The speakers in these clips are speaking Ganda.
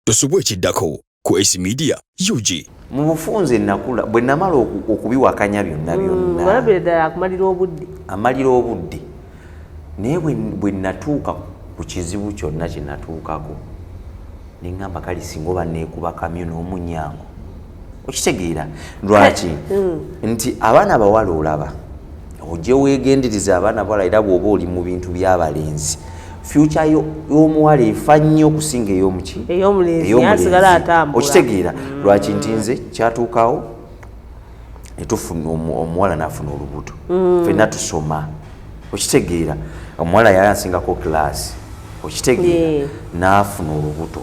Tosubwa ekiddako ku Ace Media UG. Mu bufunze nakula bwe namala okubiwakanya byonna byonna. Olabira ddala akumalira obudde. Amalira obudde, naye bwe natuuka ku kizibu kyonna kye natuukako, neŋŋamba kale singa oba neekuba kamyu n'omunyango. Okitegeera lwaki nti abaana abawala olaba ojje weegendereza abaana abawala, era bw'oba oli mu bintu by'abalenzi, future y'omuwala efa nnyo okusinga ey'omuki? Ey'omulenzi, asigala atambula. Okitegeera lwaki nti nze kyatuukawo netufuna omuwala n'afuna olubuto, ffenna tusoma. Okitegeera, omuwala yali ansingako class. Okitegeera? N'afuna olubuto.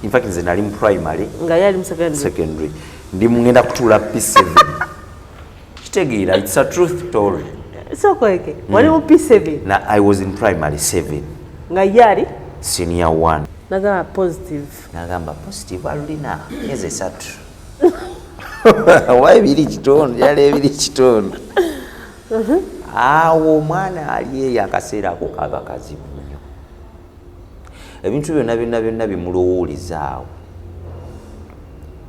In fact, nze nali mu primary, nga ye ali mu secondary. Secondary, ndi mugenda kutuula P7. Kitegeera, it's a truth story. Sokoleke wali mu P7? Na I was in primary 7. Nga ye ali? Senior 1. Nagamba positive. Nagamba positive, alulina myezi 3 oba 2.5, yali 2.5. Awo omwana ali eyo, akaseera ako kaba kazibu nnyo. Ebintu byonna byonna byonna bimulowooleza awo.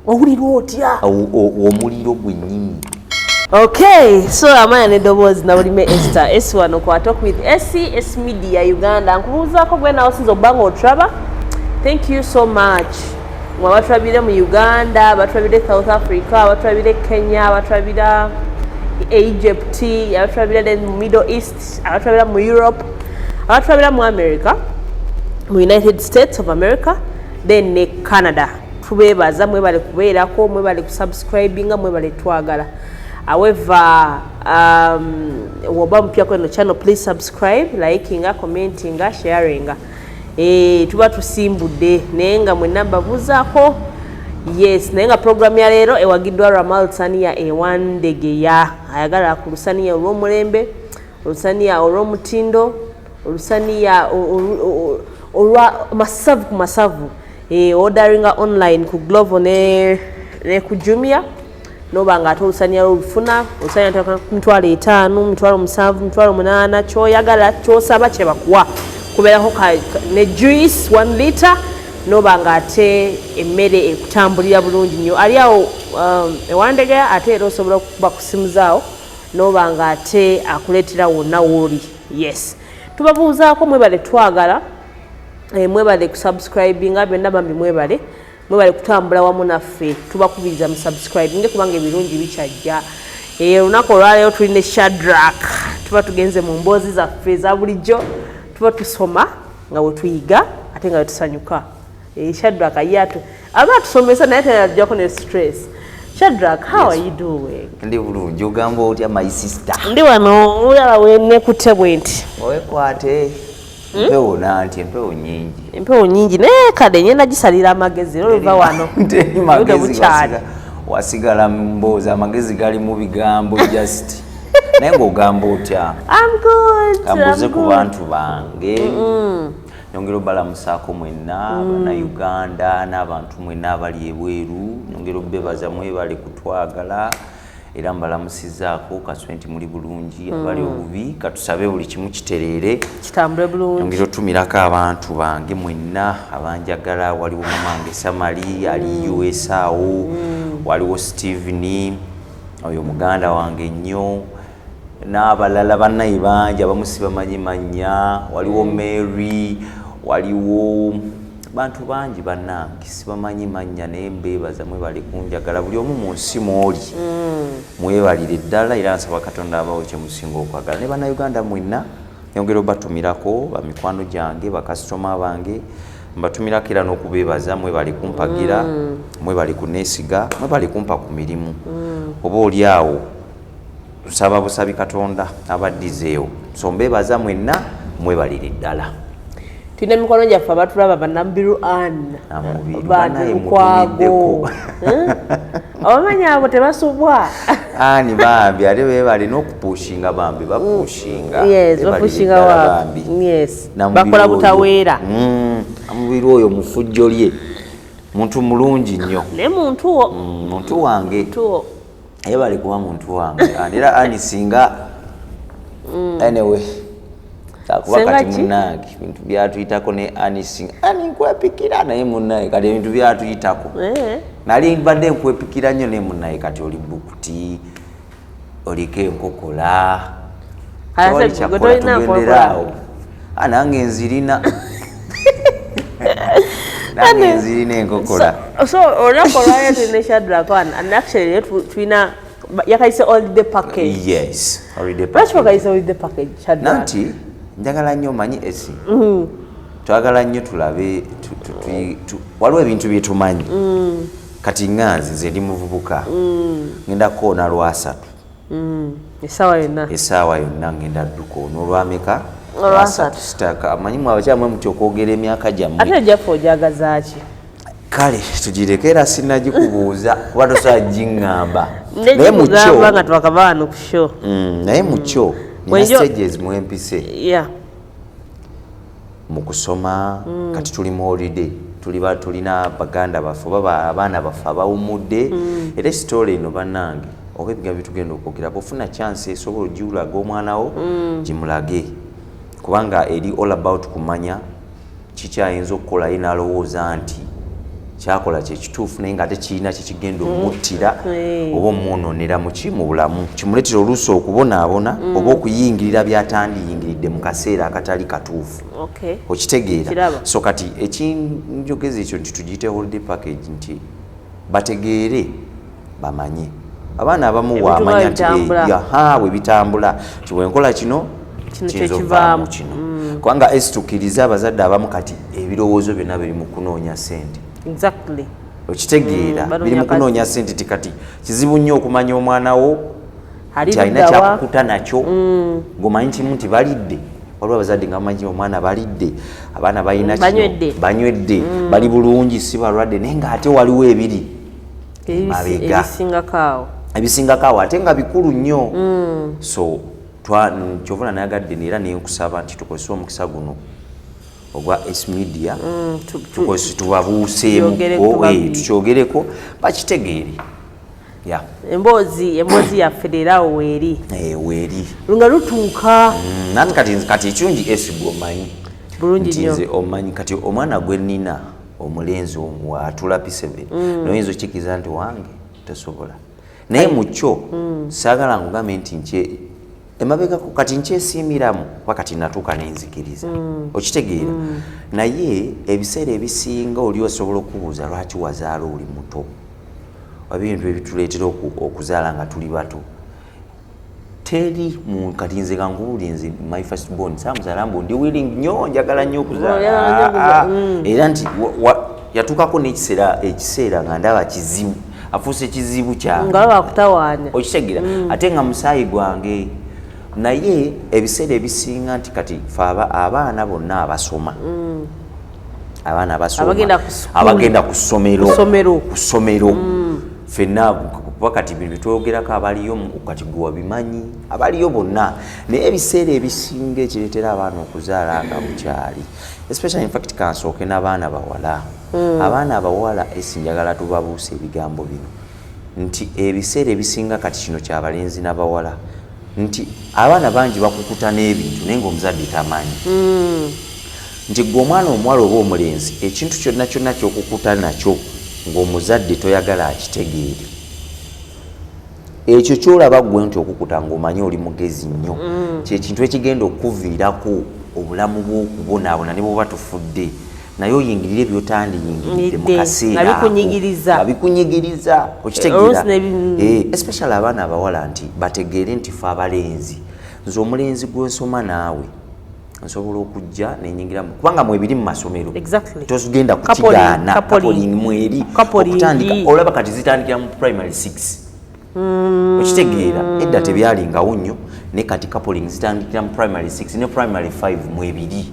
Owulira otya? Omuliro gwennyini. Okay, so amanya n'eddoboozi Nabulime Esther S wano kwa Talk with SC S Media Uganda. Nkubuuzaako gwe nawe osinza okuba nga otulaba. Thank you so much. Mwe abatulabire mu Uganda, abatulabire South Africa, abatulabire Kenya, abatulabira Egypt, abatulabira then mu Middle East, abatulabira mu Europe, abatulabira mu America, mu United States of America, then ne Canada. Tubeebaza, mwebale kubeerako, mwebale kusubscribinga, mwebale twagala. However, woba mupyako eno channel, please subscribe, likinga, commentinga, sharinga. Tuba tusimbudde, naye nga mwenna mbabuuzaako. Yes, naye nga program ya leero ewagiddwa Ramal Sania ewandegeya. Ayagala ku lusaniya olw'omulembe, olusaniya olw'omutindo, olusaniya olwa masavu ku masavu. Orderinga online ku Glovo ne ku Jumia, noba nga ate olusaniya olufuna. Olusaniya 50,000, 70,000, 80,000, kyoyagala kyosaba kyebakuwa. Kubeerako ne juice 1 liter, noba nga ate emmere ekutambulira bulungi nnyo. Ali awo ewandegera, ate era osobola okukuba ku simu zaawo, noba nga ate akuleetera wonna wooli. Yes, tubabuuzaako, mwebale twagala, mwebale kusubscribinga byonna. Bambi mwebale, mwebale kutambula wamu naffe. Tubakubiriza mu subscribinge kubanga ebirungi bikyajja. Olunaku olwaleero tuli ne Shadrak. Tuba tugenze mu mboozi zaffe eza bulijjo, tuba tusoma nga bwe tuyiga ate nga bwe tusanyuka. Shadrak ye aba atusomesa, naye teyajjako ne stress. Shadrak, how are you doing? Ndi bulungi, ogamba otya, my sister? Ndi wano, olaba wenekutte bwe nti. Wekwate empewo, nanti empewo nyingi. Empewo nyingi, naye kale ngenda gisalira amagezi era oluva wano. Teri Obudde magezi. bukyali. Wasigala mu mboozi, amagezi gali mu bigambo just. Naye ng'ogamba otya? I'm good. Kambuze I'm ku good. bantu bange. Nyongera obalamusaako mwenna Bannayuganda n'abantu mwenna abali ebweru. Nyongera obebaza, mwebale kutwagala, era mbalamusizaako kaswe nti muli bulungi. Abali obubi, katusabe buli kimu kitereere, kitambule bulungi. Nyongera otumirako abantu bange mwenna abanjagala. Waliwo mamange Samali ali US awo, waliwo Steven, oyo muganda wange nnyo, n'abalala bannaye bangi abamu sibamanyi mannya. Waliwo Mary, waliwo bantu bangi bannange sibamanyi mannya, naye mbeebaza, mwebale kunjagala. Buli omu mu nsi mwoli, mwebalire ddala, era nsaba Katonda abawo kyemusinga okwagala. Ne Bannayuganda mwenna nyongera obatumirako, bamikwano gyange, bakasitoma bange mbatumirako, era n'okubeebaza, mwebale kumpagira, mwebale kuneesiga, mwebale kumpa ku mirimu. Oba oli awo nsaba busabi Katonda abaddizeewo. So mbeebaza mwenna, mwebalire ddala. Tulina emikono gyaffe abatulaba, Banamubiru Ann. Namubiru, Bantu banaye Lukwago. mutumiddeko. Abamanyi abo tebasubwa. Ani bambi, ate beebale n'okupushinga, bambi bapushinga. Yes. Beebalire Bapushinga ddala. wa Bambi. Yes. Namubiru Bakola oyo. butaweera. Namubiru oyo mufujjo lye muntu mulungi nnyo. Naye muntu wo. Muntu wange. Muntu wo. Yebale kuba muntu wange. And era ani singa, anyway, Kuba Senga kati ki? Munange, ebintu byatuyitako ne Anisi, ani nkwepikira, naye munaye kati ebintu byatuyitako. Nali mbadde nkwepikira nnyo, naye munaye kati oli bukuti, oliko enkokola. Ate Tewali gwe kyakukola, tolina tugendera nkokola. awo. Ah, nange nzirina, nange nzirina enkokola. So olunaku olwaleero tulina Shadrack wano, and actually leero tulina yakayise holiday package. Yes, holiday Lwaki package. bakayise holiday package, Shadrack? Nanti njagala nnyo omanyi esi twagala nnyo tulabe waliwo ebintu byetumanyi. Kati nga nze ndi muvubuka, ngenda kukoona lwasatu. Essaawa yonna. Essaawa yonna ngenda dduka ono olwameka? Olwasatu. Sitaka amanyi mwe abakyala mwe mutya okwogera emyaka gyammwe. Ate ejjaffe ojagazaaki? Kale tugireke, era sinagikubuuza kuba tosobola giŋŋamba. Naye mukyo Negikugamba nga twakava wano ku show. Naye mukyo nina stages mwempise mu kusoma. Kati tuli mu holiday, tuliba tulina baganda baffe oba abaana baffe abawummudde. Era esitoola eno bannange, oba ebigambo byetugenda okwogera, bwofuna chance esobola ogiwulaga omwana wo, gimulage, kubanga eri all about kumanya kikyayinza okukola ye n'alowooza nti kyakola kyekituufu, naye ngaate kirina kyekigenda omuttira oba omwononera muki mu bulamu, kimuleetera oluusi okubonaabona oba okuyingirira byatandiyingiridde mu kaseera akatali katuufu. Okitegeera? Kiraba. So kati ekinjogeza ekyo nti tugiyite holiday package, nti bategeere, bamanye abaana abamu Ebintu wamanya nti bitambula. Yaha, bwe bitambula nti bwenkola kino, Kino kiyinza kyekivaamu. okuvaamu kino, kubanga esi tukkirize abazadde abamu kati ebirowoozo byonna biri mu kunoonya sente. Okitegeera? Banoonya Biri mu kunoonya sente, ti kati kizibu nnyo okumanya omwana wo Ali nti alina ludda wa? kyakukuta nakyo ng'omanyi kimu nti balidde. Waliwo abazadde nga bamanyi omwana balidde, abaana balina kino, Banywedde. banywedde, bali bulungi, si balwadde, naye ng'ate waliwo ebiri mabega Ebisingako awo. Ebisingako awo, ate nga bikulu nnyo. So kyovuna nayagadde era nenkusaba nti tukozese omukisa guno ogwa S Media, tukozese tubabuuseemuko, Tukyogereko babiri. Tukyogereko bakitegeere ya. Emboozi yaffe leero awo weeri. Weeri. Nga lutuuka. Nanti kati ekirungi esi gwe omanyi Bulungi nti nnyo. nze omanyi kati omwana gwe nnina omulenzi omu atula P7, noyinza okikiriza nti wange tosobola, naye mukyo saagala ngugambe nti nkye emabegako kati nkyesiimiramu kuba kati natuuka nenzikiriza. Okitegeera? Naye ebiseera ebisinga oli osobola okubuuza lwaki wazaala oli muto, oba ebintu ebituleetera okuzaala nga tuli bato. Teri mu kati nze kankubuulire, nze my first born saamuzaala mbu ndi willing nnyo, njagala nnyo okuzaala. Oyagala nnyo okuzaala. Ah, ah. Era nti yatuukako n'ekiseera, ekiseera nga ndaba kizibu, afuuse kizibu kyange. Nga bakutawaanya. Okitegeera? Ate nga musaayi gwange. Naye ebiseera ebisinga nti kati fe abaana bonna abasoma, abaana abasoma, Abagenda ku school. Abagenda ku ssomero, Ku ssomero. Ku ssomero ffenna, kuba kati bino byetwogerako abaliyo kati gwe wabimanyi, abaliyo bonna. Naye ebiseera ebisinga ekireetera abaana okuzaala nga bukyali, especially, in fact kansooke n'abaana bawala, abaana abawala esi njagala tubabuuse ebigambo bino nti ebiseera ebisinga kati kino kyabalenzi n'abawala, nti abaana bangi bakukuta n'ebintu naye ngaomuzadde tamanyi nti gwe omwana omuwala oba omulenzi, ekintu kyonna kyonna kyokukuta nakyo ng'omuzadde toyagala akitegeere, ekyo kyolaba gwe nti okukuta ng'omanyi oli mugezi nnyo, kyekintu ekigenda okukuviirako obulamu bw'okubonaabona ne bwoba tufudde, naye oyingirire byotandiyingiridde mu Ngidde, kaseera nga ako. bikunyigiriza. Nga bikunyigiriza. Okitegeera? Oluusi Especially abaana abawala, nti bategeere nti fe abalenzi, nze omulenzi gwensoma naawe nsobola okujja nenyingira kubanga mwebiri mu masomero. Togenda kukigaana. Coupling. Coupling mweri. Coupling. Okutandika olaba kati zitandikira mu primary 6. Okitegeera? Edda tebyalingawo nnyo, naye kati coupling zitandikira mu primary 6 ne primary 5 mwebiri,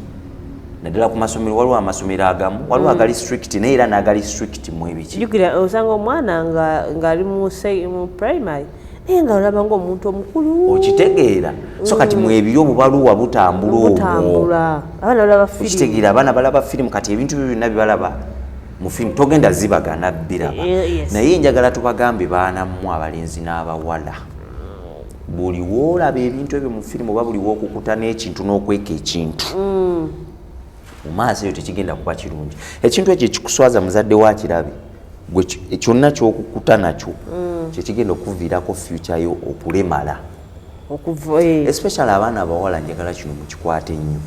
naddala ku masomero. Waliwo amasomero agamu, waliwo agali strict, naye era n'agali strict mwebiki. Jjukira osanga omwana ng'ali mu primary, naye nga olaba ngaomuntu omukulu. Okitegeera? So kati mwebiri obubaluwa butambula omwo. Butambula, abaana balaba firimu. Okitegeera? Abaana balaba firimu. Kati ebintu byo byonna bibalaba mu firimu, togenda zibagana biraba. Yes. Naye njagala tubagambe, baana mmwe abalenzi n'abawala, Buli woolaba ebintu ebyo mu firimu oba buli wookukuta n'ekintu n'okweka ekintu mu maaso eyo, tekigenda kuba kirungi. Ekintu ekyo ekikuswaza, muzadde wakirabe gwe kyonna kyokukuta nakyo kyekigenda okuviirako future yo okulemala. Okuva Especially abaana abawala, njagala kino mukikwate nnyo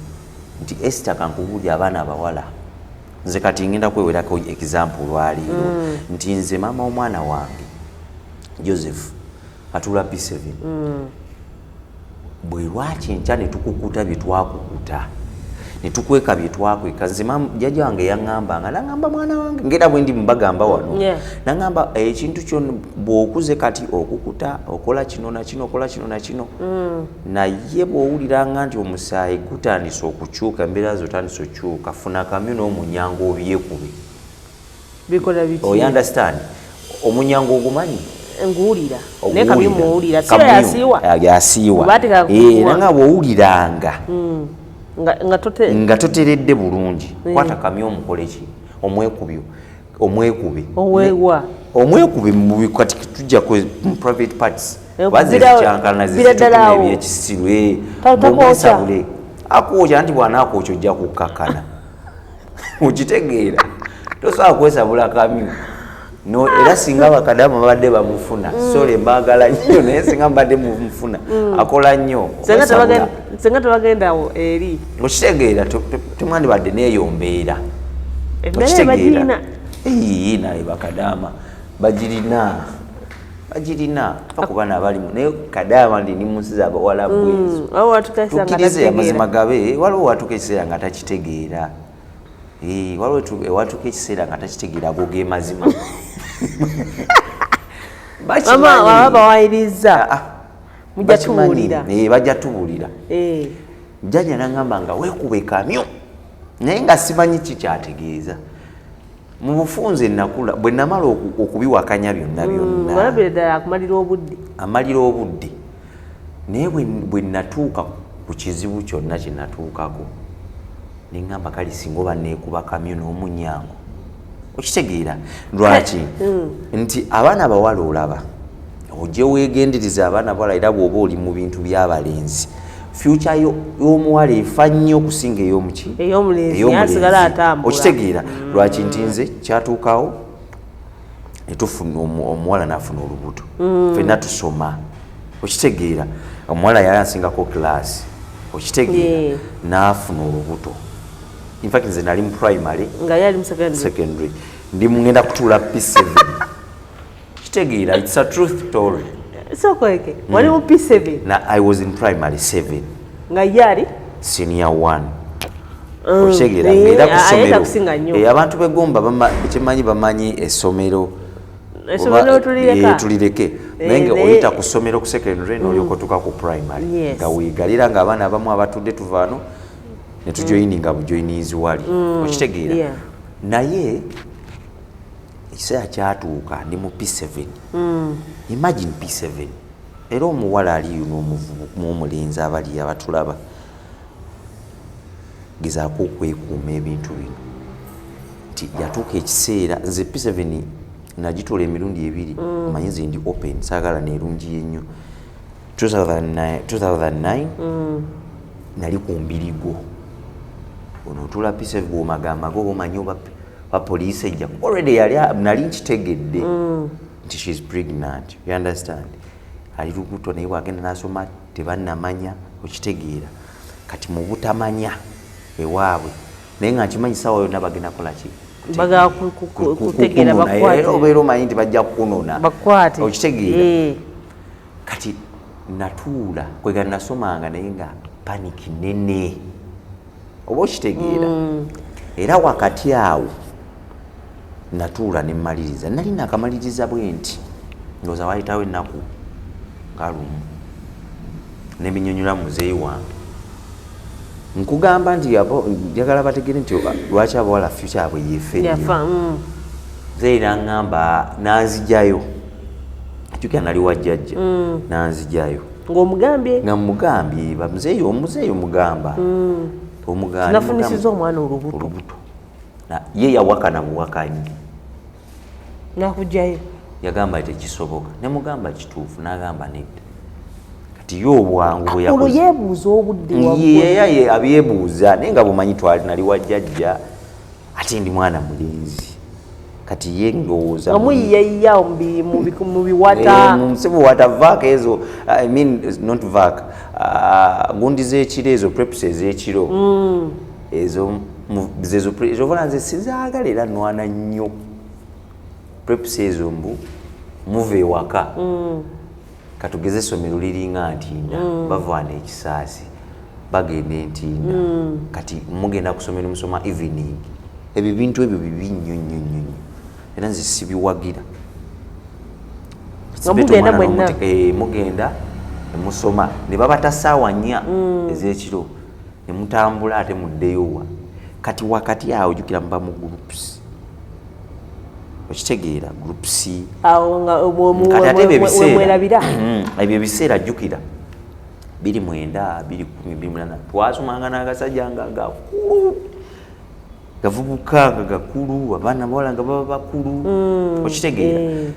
nti Esther, kankubuulire, abaana abawala, nze kati ngenda kwewerako example olwaleero nti nze maama w'omwana wange Joseph atuula P7. Bwe lwaki nkya ne tukukuta bye twakukuta ne tukweka bye twakweka, nze jjajja wange yaŋŋambanga, naŋŋamba, "Mwana wange," ngera bwe ndi mubagamba wano, naŋŋamba, "Ekintu kyonna bw'okuze kati okukuta, okola kino na kino, okola kino na kino, naye bw'owuliranga nti omusaayi gutandise okukyuka, embeera zo otandise okukyuka, funa kamyu n'omunyango obyekube." Bikola biki? Oy understand? Omunyango ogumanyi? Nguwulira, naye kamyu muwulira, siba yasiiwa. Yasiiwa. Bateeka Era nga bw'owuliranga nga tote nga toteredde bulungi, kwata kamyu omukole ki, omwekubyo, omwekube. Oweewa. Omwekube kati tujja mu private parts. Baze zikyankalana, bira ddala zizitutuma awo. Ebyekisiru Takwokya. Bwomwesabule akwokya, nti bw'anaakwokya ojja kukkakana, okitegeera? Tosobola kwesabula kamyu. No, era singa bakadamu babadde bamufuna, sole mbaagala nnyo, naye singa mbadde mumufuna, akola nnyo Senga okwesabula. Senga tebagenda awo eri. Okitegeera? Temwandibadde n'eyo mbeera. Embeera bagirina. Ii, naye bakadaama bagirina, bagirina bakuba nabalimu, naye kadaama ndi ni munsi zabawalabu ezo. Waliwo watuuka ekiseera nga Tukkirize amazima takitegeera. gabe, waliwo watuuka ekiseera nga takitegeera. Waliwo ewatuuka ekiseera nga takitegeera, ago ge mazima. Mama Bakimanyi. baba bawayiriza. Ah, ah. Mujja Bakimanyi. tubuulira. Bajja tubuulira. Jjajja nagamba nga weekuba ekamyu, naye nga simanyi kikyategeeza mu bufunze. Nakula bwe namala okubiwakanya byonna byonna. Olabire ddala akumalira obudde. Amalira obudde, naye bwe natuuka ku kizibu kyonna kye natuukako, neŋŋamba, kale singa oba neekuba kamyu n'omunyango. Okitegeera lwaki nti abaana abawala, olaba ojje weegendereza abaana abawala, era bw'oba oli mu bintu by'abalenzi, future y'omuwala efa nnyo okusinga ey'omuki? Ey'omulenzi, Ey'omulenzi. asigala atambula. Okitegeera lwaki nti nze kyatuukawo netufuna omuwala n'afuna olubuto, ffenna tusoma, okitegeera? Omuwala yali asingako class, okitegeera? N'afuna olubuto. Infact nze nali mu primary, Nga ye ali mu secondary. Secondary, ndi mugenda kutuula P7, kitegeera? It's a truth story. Sokweke wali mu P7? Na I was in primary 7. Nga ye ali Senior 1, okitegeera? Naye Ngaera ku ayeta ssomero kusinga nnyo. Abantu begomba kyemanyi bamanyi essomero. Essomero tulireka. Tulireke, naye nga oyita ku ssomero ku secondary n'olyoka otuuka ku primary, nga weegalira nga abaana abamu abatudde tuvaano ne tujoyininga bujoyinizi wali, okitegeera? Naye ekiseera kyatuuka ndi mu P7. Imagine P7, era omuwala aliyo n'omulenzi abali abatulaba, gezaako okwekuuma ebintu bino nti yatuuka ekiseera nze P7 nagitoola emirundi ebiri. Omanyi nze ndi open, saagala nerungi ennyo. 2009 2009 nali ku mbirigo ono otuula P7, bwomagamba oba omanyi oba poliisi ejja, already yali nali nkitegedde nti she's pregnant, you understand? Ali lubuto, naye bwagenda nasoma tebannamanya, okitegeera? Kati mu butamanya ewaabwe, naye nga nkimanyi sawa yonna bagenda kola ki? Bagala kutegeera, Kukunona. bakwate. Era obeera omanyi nti bajja kukunona. Bakwate. Okitegeera? Kati natuula kwega nasomanga, naye nga panic nene, oba okitegeera? Era wakati awo natuula nemmaliriza, nali nakamaliriza bwe nti, ndowooza wayitawo ennaku nga lumu, neminyonyola muzeeyi wange. Nkugamba nti njagala bategere nti lwaki abawala future yabwe yefe nnyo. Yafa. Muzeeyi naŋŋamba, nanzijayo, jjukira nali wa jjajja, nanzijayo. Ng'omugambye? Nga mugambye bamuzeeyi, omuzeeyi omugamba omugamba Nafunisiza omwana olubuto. Olubuto. Ye yawakana buwakanyi. Nakugjayo. Yagamba tekisoboka, nemugamba kituufu, nagamba nedda. Kati ye obwangu bwe Olwo yakoze yeebuuza obudde waggulu. Ye abyebuuza, naye nga bumanyi twali nali wa jjajja, ate ndi mwana mulenzi. Kati ye ndowooza Nga muyiyayiya mu biwata. Musibuwata vac ezo, I mean not vac, gundi z'ekiro ezo, preps ez'ekiro ezo, zezo ovola nze sizaagala era nwana nnyo preps ezo. Mbu muva ewaka, katugeze essomero liringa Ntinda, bavaana ekisaasi bagenda Entinda. Kati mugenda kusomero, musoma evening. Ebyo bintu ebyo bibi nnyo nnyo nnyo nnyo, era nze sibiwagira. Nga mugenda mwenna? Mugenda nemusoma ne babata saawa 4 ez'ekiro, ne mutambula ate muddeyo wa. Kati wakati awo jjukira muba mu groups, okitegeera, groups. Awo nga Kati ate ebyo ebiseera wemwerabira. Ebyo ebiseera jjukira 2009, 2010, 2008, twasomanga n'agasajja nga gakulu, gavubuka nga gakulu, abaana bawala nga baba bakulu, okitegeera.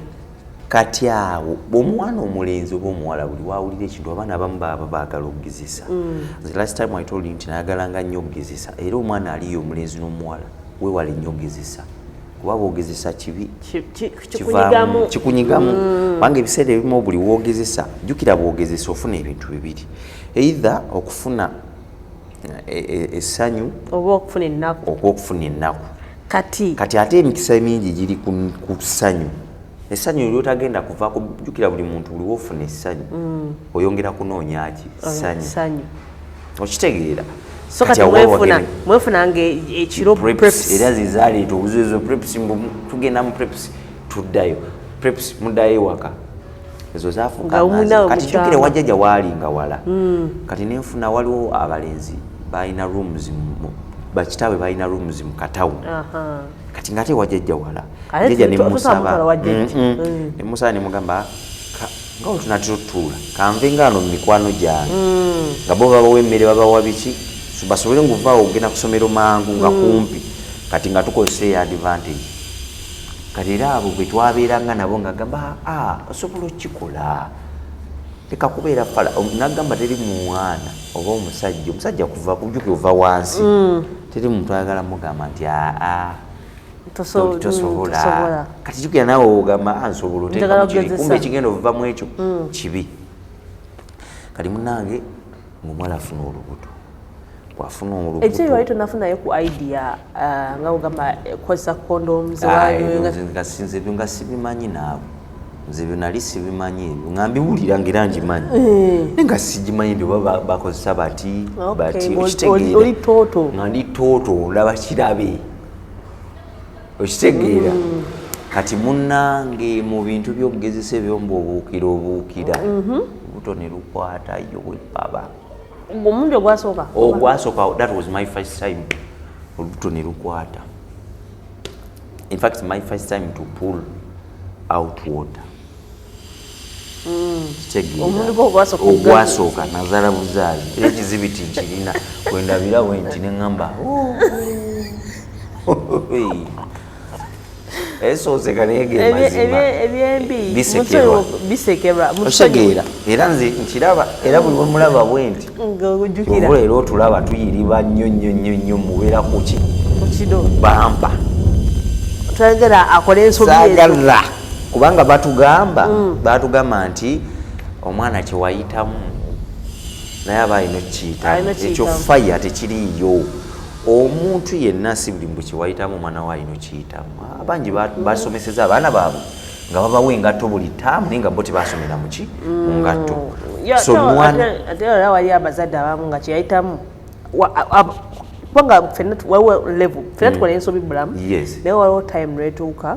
Kati awo omwana omulenzi oba omuwala buli wawulira ekintu, abaana abamu baba baagala okugezesa. The last time I told you nti nayagalanga nnyo okugezesa, era omwana aliyo omulenzi n'omuwala, weewale nnyo okugezesa, kuba bwogezesa kibi. Kikunyigamu. Kikunyigamu, kubanga ebiseera ebimu buli wogezesa, jjukira bwogezesa ofuna ebintu bibiri, either okufuna essanyu oba okufuna ennaku. Oba okufuna ennaku. Kati Kati ate emikisa emingi giri ku ssanyu, essanyu lyotagenda kuvaako. Jjukira buli muntu buli wofuna essanyu oyongera kunoonya ki? Ssanyu. Ssanyu. Okitegeera? So kati awo mwefuna mwefunanga ekiro preps, preps. Era zezaleeta obuzibu ezo preps. Mbu tugenda mu preps, tuddayo preps, muddayo ewaka, ezo zafuuka Nga amazi. munawe Kati mukyama. jjukire wajjajja waalinga wala. Kati nenfuna waliwo abalenzi balina rooms bakitaabwe balina rooms mu katawuni. Kati ngaate wajjajja wala. Ate Jjajja tosobola mutwala wa jjajja. Nemusaba, nemugamba, "Nga we tunatera otutuula, kanve ngaano mu mikwano gyange, nga bo babawa emmere, babawa biki, so basobole nguvaawo okugenda kusomero mangu nga kumpi." Kati nga tukozesa eyo advantage. Kati era abo bwe twabeeranga nabo nga gamba, "Ah, osobola okukikola, leka kubeera fala." Nagamba teri mwana oba omusajja, omusajja kuva kujjuki ova wansi, teri muntu ayagala mugamba nti aa, tosobola. Tosobola. Kati jjukira naawe ogamba, "Ah, nsobola," Njagala oteeka mukiri okugezesa. Kumbe ekigenda ovuvamu ekyo kibi. Kati munange ngaomuwala afuna olubuto, bwafuna Ekiseera wali olubuto tonafunayo ku idea, nga ogamba kozesa condoms? Ah, ebyo nze nga sinze ebyo nga sibimanyi naawe. Nze ebyo nali sibimanyi, ebyo nga mbiwulira ngaera ngimanyi, naye nga sigimanyi nti oba bakozesa bati bati. Okitegeera? Oli tooto. Nga ndi tooto, ndaba kirabe, okitegeera? Kati munnange mu bintu by'okugezesa ebyomba obuukira obuukira olubuto ne lukwatayo bwebaba. Omulundi ogwasooka? Ogwasooka, that was my first time olubuto ne lukwata. In fact, my first time to pull out water. Kitegeera? Omulundi gwo ogwasooka? Ogwasooka nazaala buzaali, era ekizibiti nkirina kwendabira bwe nti neŋŋamba esooseka, naye ge mazima. Ebyembi Bisekerwa. Bisekerwa. Okitegeera? Era nze nkiraba, era buli wemulaba bwe nti Nga ojjukira. Oba era otulaba tuyiriba nnyo nnyo nnyo nnyo, mubeera kuki? Kukino. Bampa. Twagala akole ensobi ezo. Saagala, kubanga batugamba, batugamba nti omwana kyewayitamu naye aba alina okukiyitamu. Alina Ekyo okukiyitamu. Faya tekiriiyo. Omuntu yenna si buli mbu kyewayitamu omwana we alina okiyitamu. Abangi basomeseza abaana baabwe nga babawa engatto buli taamu, naye nga bo tebasomera muki mu ngatto. So mwana Ate era wali abazadde abamu nga kyeyayitamu kubanga ffenna waliwo level ffenna tukola ensobi bulamu. Naye waliwo time lwetuuka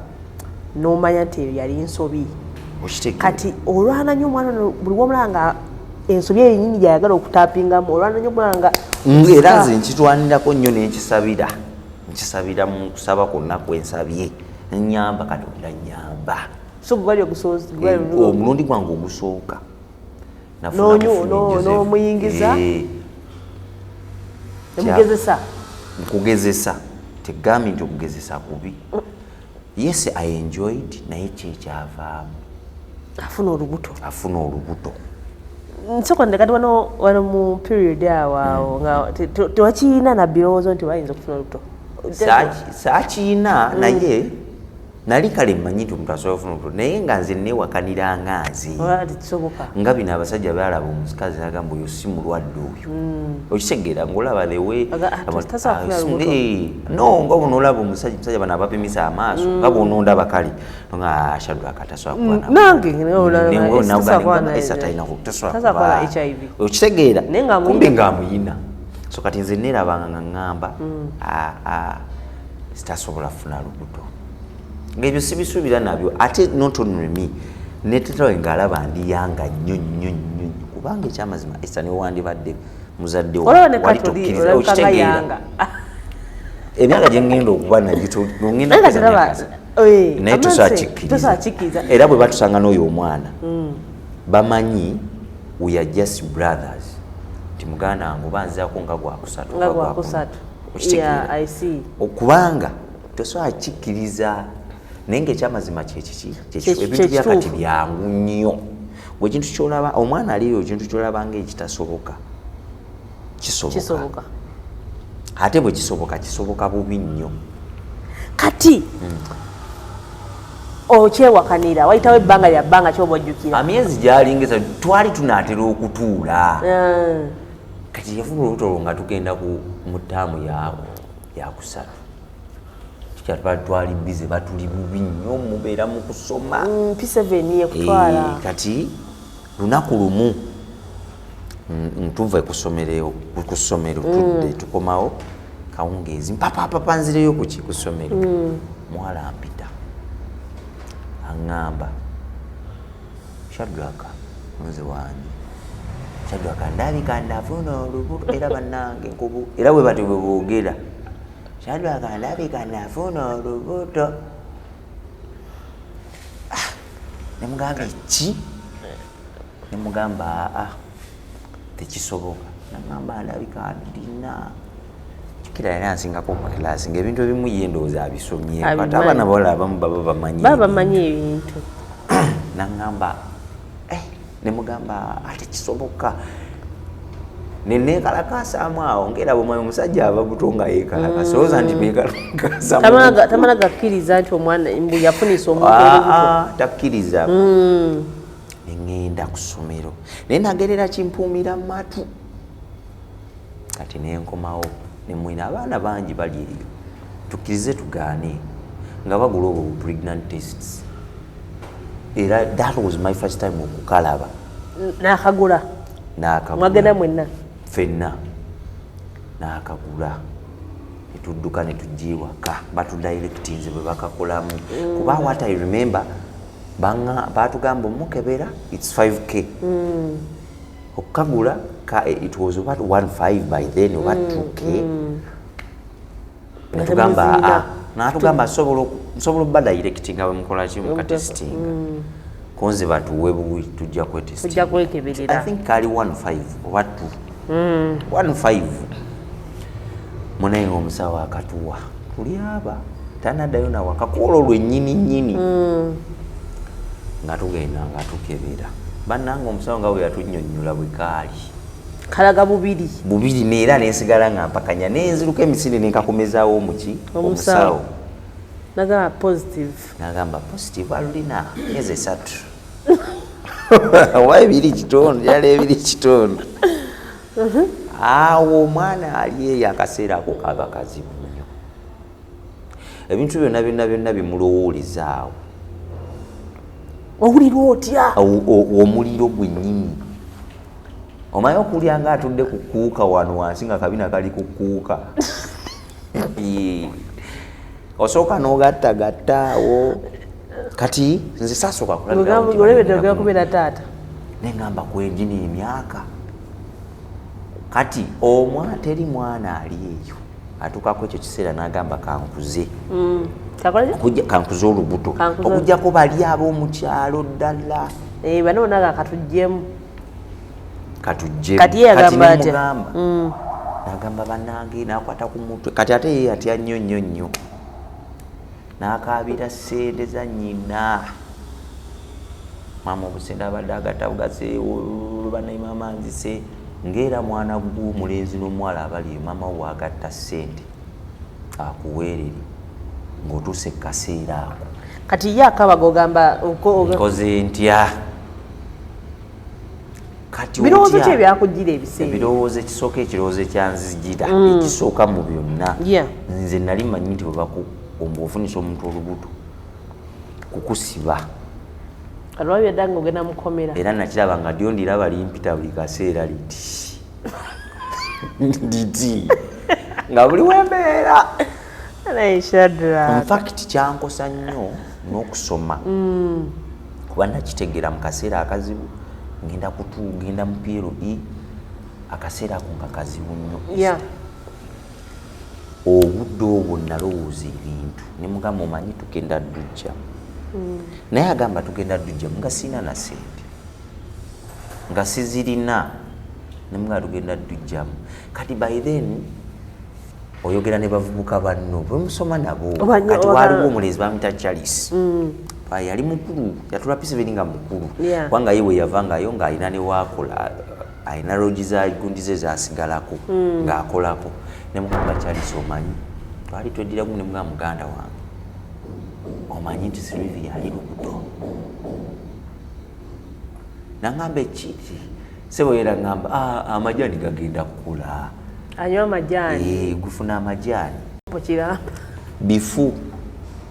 n'omanya nti eyo yali nsobi. Okitegeera? Kati olwana nnyo omwana ono, buli womulaba nga ensobi eyo nyini gyayagala okutapingamu, olwana nnyo okulaba nga Era nze nkitwanirako nnyo nenkisabira, nkisabira mu kusaba kwonna kwensabye, nenyamba Katonda nyamba. So gwali ogusoose? Omulundi gwange ogusooka nafuna bufuni Joseph. N'omuyingiza? Eh, Nemugezesa? Nkugezesa tegambye nti okugezesa kubi. Yes, I enjoyed, naye kyekyavaamu Afuna olubuto. Afuna olubuto. Nsooka kati wano mu period awo awo nga tewakiina na birowoozo nti bayinza okufuna olubuto? Saakiina, naye nali kale mmanyi nti omuntu asobola okufuna olubuto, naye nga nze neewakanira nga nze Oba tekisoboka. Nga bino abasajja balaba omukazi nagamba, "Oyo si mulwadde oyo." Okitegeera ngaolaba the way Aga, tasobola kufuna lubuto. No, nga bw'onoolaba omusajja bano abapimisa amaaso, nga bw'onoondaba kale nga Shadrack tasobola kuba Nange tasobola kuba tasobola tasobola kuba na kuba HIV. Okitegeera? Naye ng'amuyina. Kumbe ng'amuyina. So kati nze neerabanga nga ŋŋamba, "Ah, ah, sitasobola kufuna lubuto," ng'ebyo sibisuubira nabyo. Ate not only me, ne tata we ng'alaba ndi younger nnyo nnyo nnyo nnyo, kubanga ekyamazima esa newandibadde muzadde wo, Olaba ne wali kati oli tokkiriza. olabika nga Okitegeera? younger. Emyaka gye ŋŋenda okuba nagyo ngenda Naye nga kuweza teraba myaka naye amanse, tosobola tosobola kikkiriza. Era bwe batusanga n'oyo omwana, bamanyi we are just brothers, nti muganda wange oba nzaako nga gwakusatu Nga oba gwakuna. gwakusatu. Okitegeera? Yeah, I see. Kubanga tosobola kikkiriza, naye ngaekyamazima kyekiki? Ebintu byakati Kyekituufu. byangu nnyo. Gwe ekintu kyolaba omwana aliyo, ekintu kyolaba nga ekitasoboka kisoboka. Kisoboka. Ate bwe kisoboka, kisoboka bubi nnyo. Kati okyewakanira, wayitawo ebbanga lya bbanga kyoba ojjukira? Amyezi gyalingeza twali tunaatera okutuula. Kati yafuna olubuto olwo nga tugenda mu ttaamu yakusatu. Tukyatwali twali busy, batuli bubi nnyo, mubeera mu kusoma. P7 yekutwala. Kati lunaku lumu ntuva kusomero, ku ssomero tudde tukomawo kawungeezi, mpapapapa nzireyo kuki ku ssomero, muwala mpita aŋŋamba, "Shadraka, muze wange Shadraka, ndabika ndafuna olubuto." Era bannange nkubu, era bwe batyo bwe boogera, "Shadraka, ndabika nafuna olubuto." Ah, nemugamba eki? Nemugamba, "Aa, tekisoboka." Nagamba, "Ndabika ndina." Jukira yali ansingako ku kilasi, ngaebintu ebimu ye ndowooza abisomye. Kati Abimanyi. abaana bawala abamu baba bamanyi Baba ebintu. bamanyi ebintu. Naŋŋamba, "Eh," nemugamba, "Ate kisoboka?" Neneekalakasaamu awo, ngaera bwemanyi omusajja ava buto nga yeekalakasa, olowooza nti beekalakasa. Tamala gakkiriza nti omwana mbu yafunisa omuntu olubuto. Ah, takkiriza. Neŋŋenda ku ssomero, naye nagerera kimpuumira mu matu. Kati nenkomawo nemwina abaana bangi bali eyo, tukkirize tugaane, nga bagula obwo bu pregnant tests. Era that was my first time okukalaba. Nakagula? Nakagula. Mwagenda mwenna? Ffenna. Nakagula, netudduka netujja ewaka, batudirectinze bwe bakakolamu, kuba what I remember, batugamba omukebera its 5K, okukagula it was about 15 by then oba 2K. Nga Netugamba, temuzirina. "Ah," natugamba, "Nsobola obba directinga bwe mukola ki, mukatestinga konze, batuwe buwi, tujja kwetestinga." Tujja kwekeberera. I think kali 15 oba 2 15. Munaye omusawo akatuwa, tuli aba tanaddayo nawaka kwolwo lwennyini nnyini, nga tugenda nga tukebera. Bannange, omusawo nga bwe yatunnyonnyola bwe kaali, Kalaga bubiri. Bubiri. Neera nensigala nga mpakanya, nenziruka emisinde nenkakomezaawo omuki. Omusawo. Omusawo. Nagamba positive. Nagamba positive, alulina myezi 3 oba 2 kitundu, yala 2 kitundu awo. Omwana ali eyo, akaseera ako kaba kazibu nnyo, ebintu byonna byonna byonna bimulowooleza awo. Owulira otya? Omuliro gwennyini, omanyi okulya nga atudde ku kuuka wano wansi, nga kabina kali ku kuuka. Yee. Osooka n'ogattagatta awo. Kati nze saasooka kulabirawo nti Olebedde bagenda ogenda kubeera taata. Neŋŋamba kwegina emyaka kati omwa teri mwana ali eyo atuukako ekyo kiseera n'agamba kankuze. Kakola? Kankuze olubuto. Kankuze. Okugjako bali ab'omukyalo ddala. Bano bonna ga katuggyemu. Katujjemu. Kati ye agamba atya? Nemugamba, nagamba, "Bannange," nakwata ku mutwe. Kati ate ye atya nnyo nnyo nnyo, n'akaabira ssente za nnyina. Maama obusente abadde agatabugase banaye, maama nzise ngaera mwana gw'omulenzi n'omuwala abali eyo, maama wo agatta ssente akuweerere ng'otuuse kaseera ako. Kati ye akabaga ogamba nkoze ntya kati? Birowoozo ki ebyakujjira ebiseera? Ebirowoozo ekisooka, ekirowoozo ekyanzijira ekisooka mu byonna, nze nali manyi nti bwebaofunisa omuntu olubuto kukusiba. Kati wabyedda nga ogenda mukomera. Era nakiraba nga dyo ndiraba limpita buli kaseera liti nditi nga buli wembeera. Infact kyankosa nnyo n'okusoma, kuba nakitegeera mu kaseera akazibu ngenda kutu ngenda mu PLE, akaseera ako nga kazibu nnyo. Obudde obwo nalowooza ebintu ne mugamba, omanyi tugenda dujjamu, naye agamba tugenda dujjamu nga siina na sente, nga sizirina, nemugamba tugenda dujjamu. Kati by then oyogera ne bavubuka banno bemusoma nabo. Kati waliwo omulenzi bamita Charles. Yali mukulu, yatula P7 nga mukulu, kubanga ye bwe yavangayo ng'alina ne waakola, alina lodge za gundi ze zasigalako ng'akolako. Ne mugamba, Charles, omanyi twali tweddiramu, ne mugamba, muganda wange, omanyi nti Silivia ali lubuto? Nangamba ekiki sebo, era ngamba, "Ah, amajaani gagenda kukula." Anywa amajaani. Eh, gufuna amajaani. Kiramba. Bifu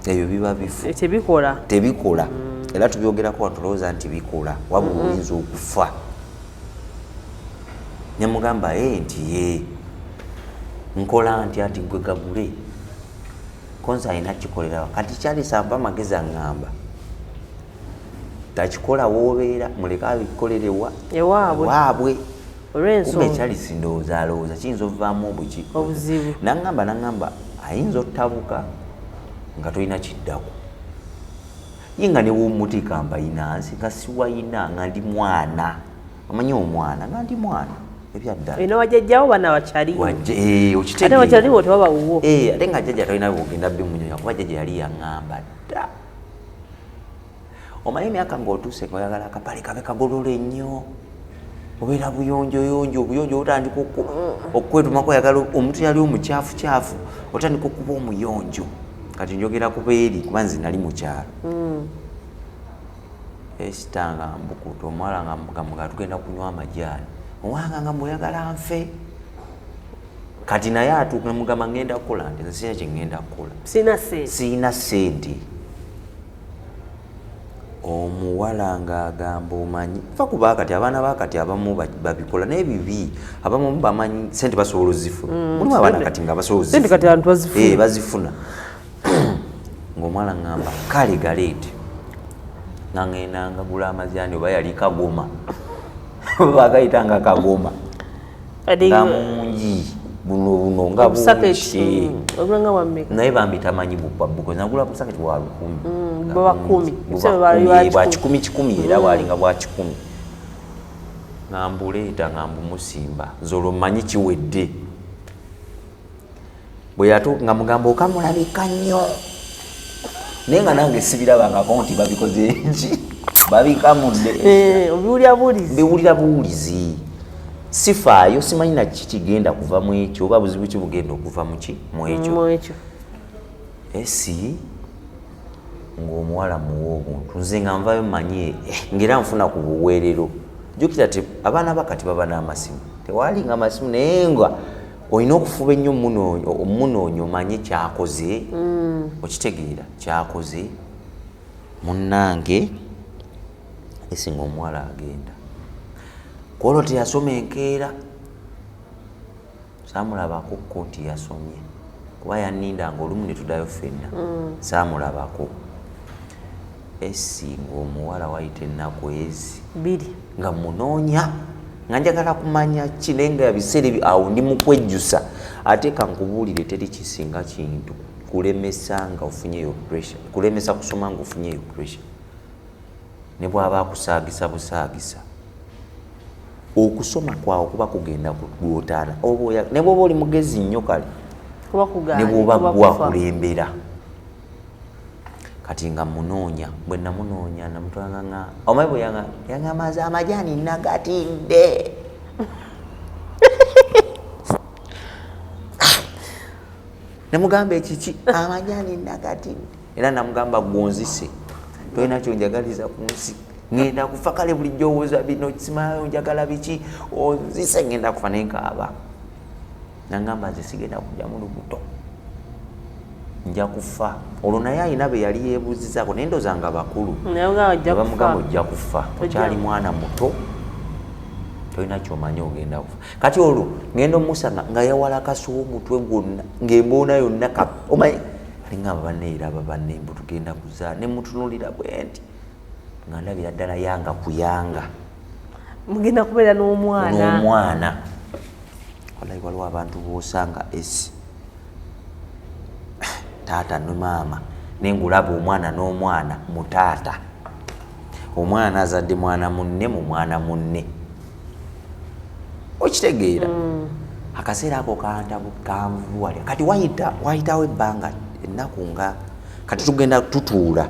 ebyo biba bifu. Tebikola. Tebikola, era tubyogerako watulowooza nti bikola, wabula oyinza okufa. Nemugamba e nti ye nkola ntya? Nti gwe gagule konza alina kikolerawa. Kati kyalisamba amagezi aŋŋamba takikola woobeera, muleke abikolerewa ewaabwe. Ewaabwe. Kumbe Olw'ensonga Charles ndowooza alowooza kiyinza ovaamu obuki. Obuzibu. Naŋŋamba ayinza ottabuka nga tolina kiddako, ye nga newomuteeka mbayinansi nga siwayina, nga ndi mwana, omanyi omwana nga ndi mwana ebyaddala. Olina wajjajjawo bana bakyaliwo. Wajja, Ate okitegeera. wakyaliwo tewaba wuwo. Eh, ate nga jjajja tolina bwogenda bimunyonya, kuba jjajja yali yaŋŋamba dda, omanyi emyaka ng'otuuse ngaoyagala akapale kabe kagolola ennyo, obeera buyonjoyonjo, obuyonjo otandika okwetumako, oyagala omuntu yali omukyafu otandika okuba omuyonjo. Kati njogera kubeeri kuba nze nali mukyalo. Esita nga mbukuta omuwala nga mugamba tugenda kunywa amajaani, omwanga nga mbweyagala nfe. Kati naye atuuka nemugamba ngenda kukola nti nze sirina kyengenda kukola. Sina sente. Siina sente. Omuwala ng'agamba omanyi fa kuba kati abaana bakati abamu babikola naye bibi, abamu bamanyi sente basobola ozifuna, mulimu abaana kati nga basobola. Sente kati abantu bazifuna. Eh, bazifuna. Ng'omuwala ŋŋamba kale galeete, nga ŋŋenda ngagula amajaani, oba yali kagoma, bagayita nga kagoma. Kati nga mungi buno buno nga busaketi bungi. Ogulanga wammeka? Naye bambi tamanyi buko, nagula busaketi bwa 1000. Nga buba bungi. 10. Buba Ebiseera bwali 10, bwa bwa 10. 10 10 era bwalinga bwa 100, nga mbuleeta nga mbumusimba nze olwo mmanyi kiwedde. Bwe yatuuka nga mugamba okamulabika nnyo, naye nga nange sibirabangako nti babikoze ki, babikamudde. Eh, obiwulira buwulizi. Mbiwulira buwulizi, sifaayo, simanyi naki kigenda kuva mu ekyo oba buzibu ki bugenda okuva muki mu ekyo. Mu ekyo. Esi ng'omuwala muwa obuntu, nze nga nvayo manyi ngera nfuna ku buweerero. Jjukira ti abaana bakati baba n'amasimu, tewalinga amasimu, naye nga olina okufuba ennyo omunoonya omanye kyakoze, okitegeera kyakoze. Munnange esi ng'omuwala agenda kwolwo teyasoma enkeera, saamulabako ko nti yasomye, kuba yanindanga olumu ne tuddayo ffenna, saamulabako. Esi ng'omuwala wayita ennaku ezi 2 nga munoonya, nga njagala kumanya ki, naye nga biseera ebyo awo ndi mu kwejjusa. Ate kankubuulire, teri kisinga kintu kulemesa nga ofunyeyo pressure, kulemesa kusoma nga ofunyeyo pressure, ne bw'aba akusaagisa busaagisa, okusoma kwawe kuba kugenda kugootaana. Oba ne bw'oba oli mugezi nnyo kale kuba kugaanye, ne bw'oba kuba gwe kufa. akulembera. Kati nga munoonya, bwe namunoonya namutwala nga omanyi bwe yangamba nze amajaani nagatidde. Nemugamba ekiki, amajaani nagatidde. Era namugamba gwonzise, tolina kyonjagaliza ku nsi, ngenda kufa. Kale bulijjo owooza bino, simayo njagala biki, onzise ngenda kufa. Nenkaaba, nangamba nze sigenda kujjamu lubuto, nja kufa. Olwo naye alina be yali yeebuuzizaako, naye ndowooza nga bakulu bamugamba ojja kufa, okyali mwana muto, tolina kyomanyi, ogenda kufa. Kati olwo ngenda omusanga nga yawala kasuwa omutwe gwonna, ng'emboona yonna omanyi alingamba banneeraba bannembu tugenda kuzaala. Ne mutunuulira bwe nti nga ndabira ddala yanga kuyanga, mugenda kubeera n'omwana. N'omwana. Wallahi waliwo abantu b'osanga esi taata ne maama, naye ng'olaba omwana n'omwana mu taata, omwana azadde mwana munne mu mwana munne, okitegeera? Akaseera ako kantabu kanvuwalya. Kati wayitawo ebbanga, ennaku, nga kati tugenda tutuula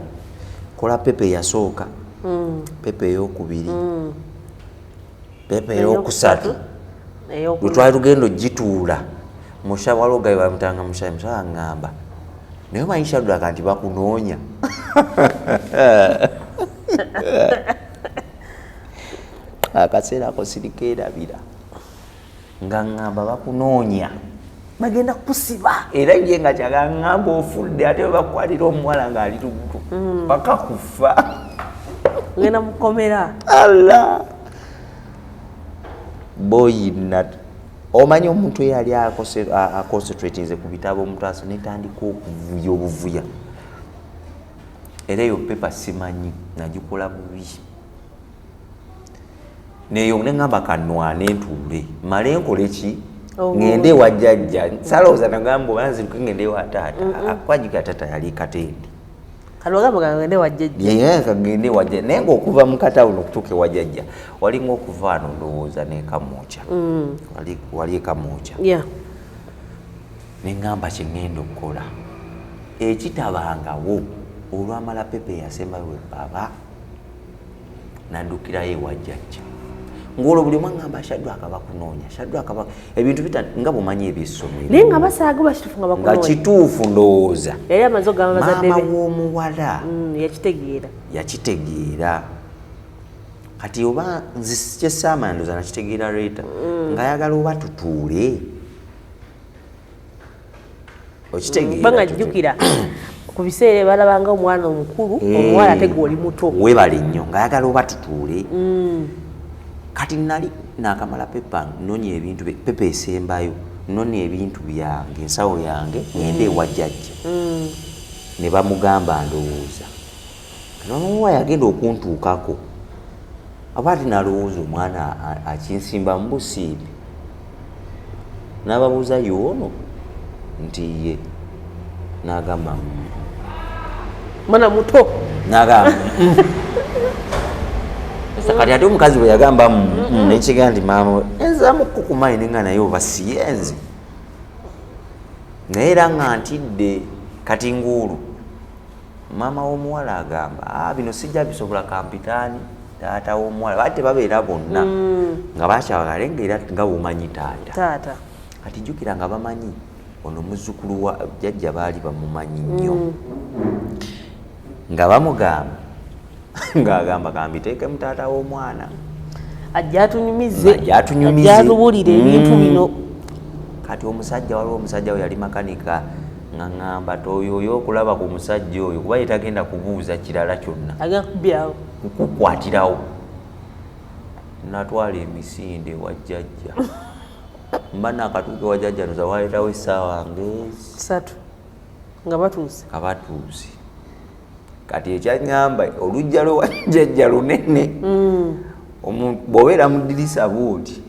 kola paper eyasooka, paper eyokubiri, paper eyokusatu. Bwe twali tugenda ogituula, musha waliwo gayi bamutanga mushayi, mushayi aŋŋamba, naye omanyi Shadraka nti bakunoonya. Akaseera ako sirikeerabira, nga ŋŋamba bakunoonya, bagenda kukusiba. Era ye nga kyagaŋŋamba ofudde, ate bwe bakukwatira omuwala ng'ali lubuto paka kufa. Ogenda mukomera. Ala boyina, omanyi omuntu eyali aconcentratinze ku bitabo, omuntu aso netandika okuvuya obuvuya. Era eyo paper simanyi nagikola bubi, neyo neŋŋamba kanwane ntuule male nkole ki, ŋŋende ewa jjajja. Salowooza nagamba oba nziruke ŋŋende ewa taata, kwajjukira taata yali Katendi. Kagende ewa jjajja, naye ngaokuva mu katawuni okutuuka ewa jjajja walinga okuva wano ndowooza n'ekamwokya, wali ekamwokya. Neŋŋamba kyeŋŋenda okukola ekitabangawo. Olwamala paper eyasembayo we baba naddukirayo ewa jjajja, ng'olwo buli omu aŋŋamba Shadraka bakunoonya, Shadraka ebintu bita nga bwomanyi ebyessomero. Naye nga basaaga oba kituufu nga nga bakunoonya? Kituufu ndowooza. Yali amaze okugamba bazadde maama be. W'omuwala. Yakitegeera. Yakitegeera. Kati oba nze kyesaamanya, ndowooza nakitegeera later, ng'ayagala oba tutuule, okitegeera? Kubanga jjukira ku biseera balabanga omwana omukulu, omuwala ate gwe oli muto. Webale nnyo. Ng'ayagala oba tutuule. Kati nali nakamala paper, nonya ebintu paper esembayo, nonya ebintu byange, ensawo yange, ngende ewa jjajja. Ne bamugamba, ndowooza kati maama yagenda okuntuukako, aba ate nalowooza omwana akinsimba mu busiibi, n'ababuuza yoono nti ye, n'agamba Mwana muto. N'agamba Kati ate omukazi bwe yagamba nekigaa nti maama we, enzaamu kukumanyi, nenga naye oba siyenze, naye era nga ntidde. Kati nguulu maama w'omuwala agamba, "Ah, bino sijja bisobola, kampitaani taata w'omuwala." Baate tebabeera bonna, nga bakyabagale, nga era nga bwomanyi taata. Taata. Kati jjukira nga bamanyi ono muzzukulu wa jjajja, baali bamumanyi nnyo, nga bamugamba, ng'agamba kambiteekemu taata w'omwana. Ajja atunyumize. Ajja atunyumize. Ajja atubuulire ebintu bino. Kati omusajja, waliwo omusajja we yali makanika, nga ŋŋamba toyoyo okulaba ku musajja oyo, kuba ye tagenda kubuuza kirala kyonna. Agenda kubbirawo. Kukukwatirawo. Natwala emisinde wa jjajja, mba nakatuuka ewa jjajja, noza waleetawo essaawa ngezi 3 nga batuuse. Nga batuuse. Kati ekyaŋŋamba, olujja lwe wa jjajja lunene. Bw'obeera mu ddirisa bwoti,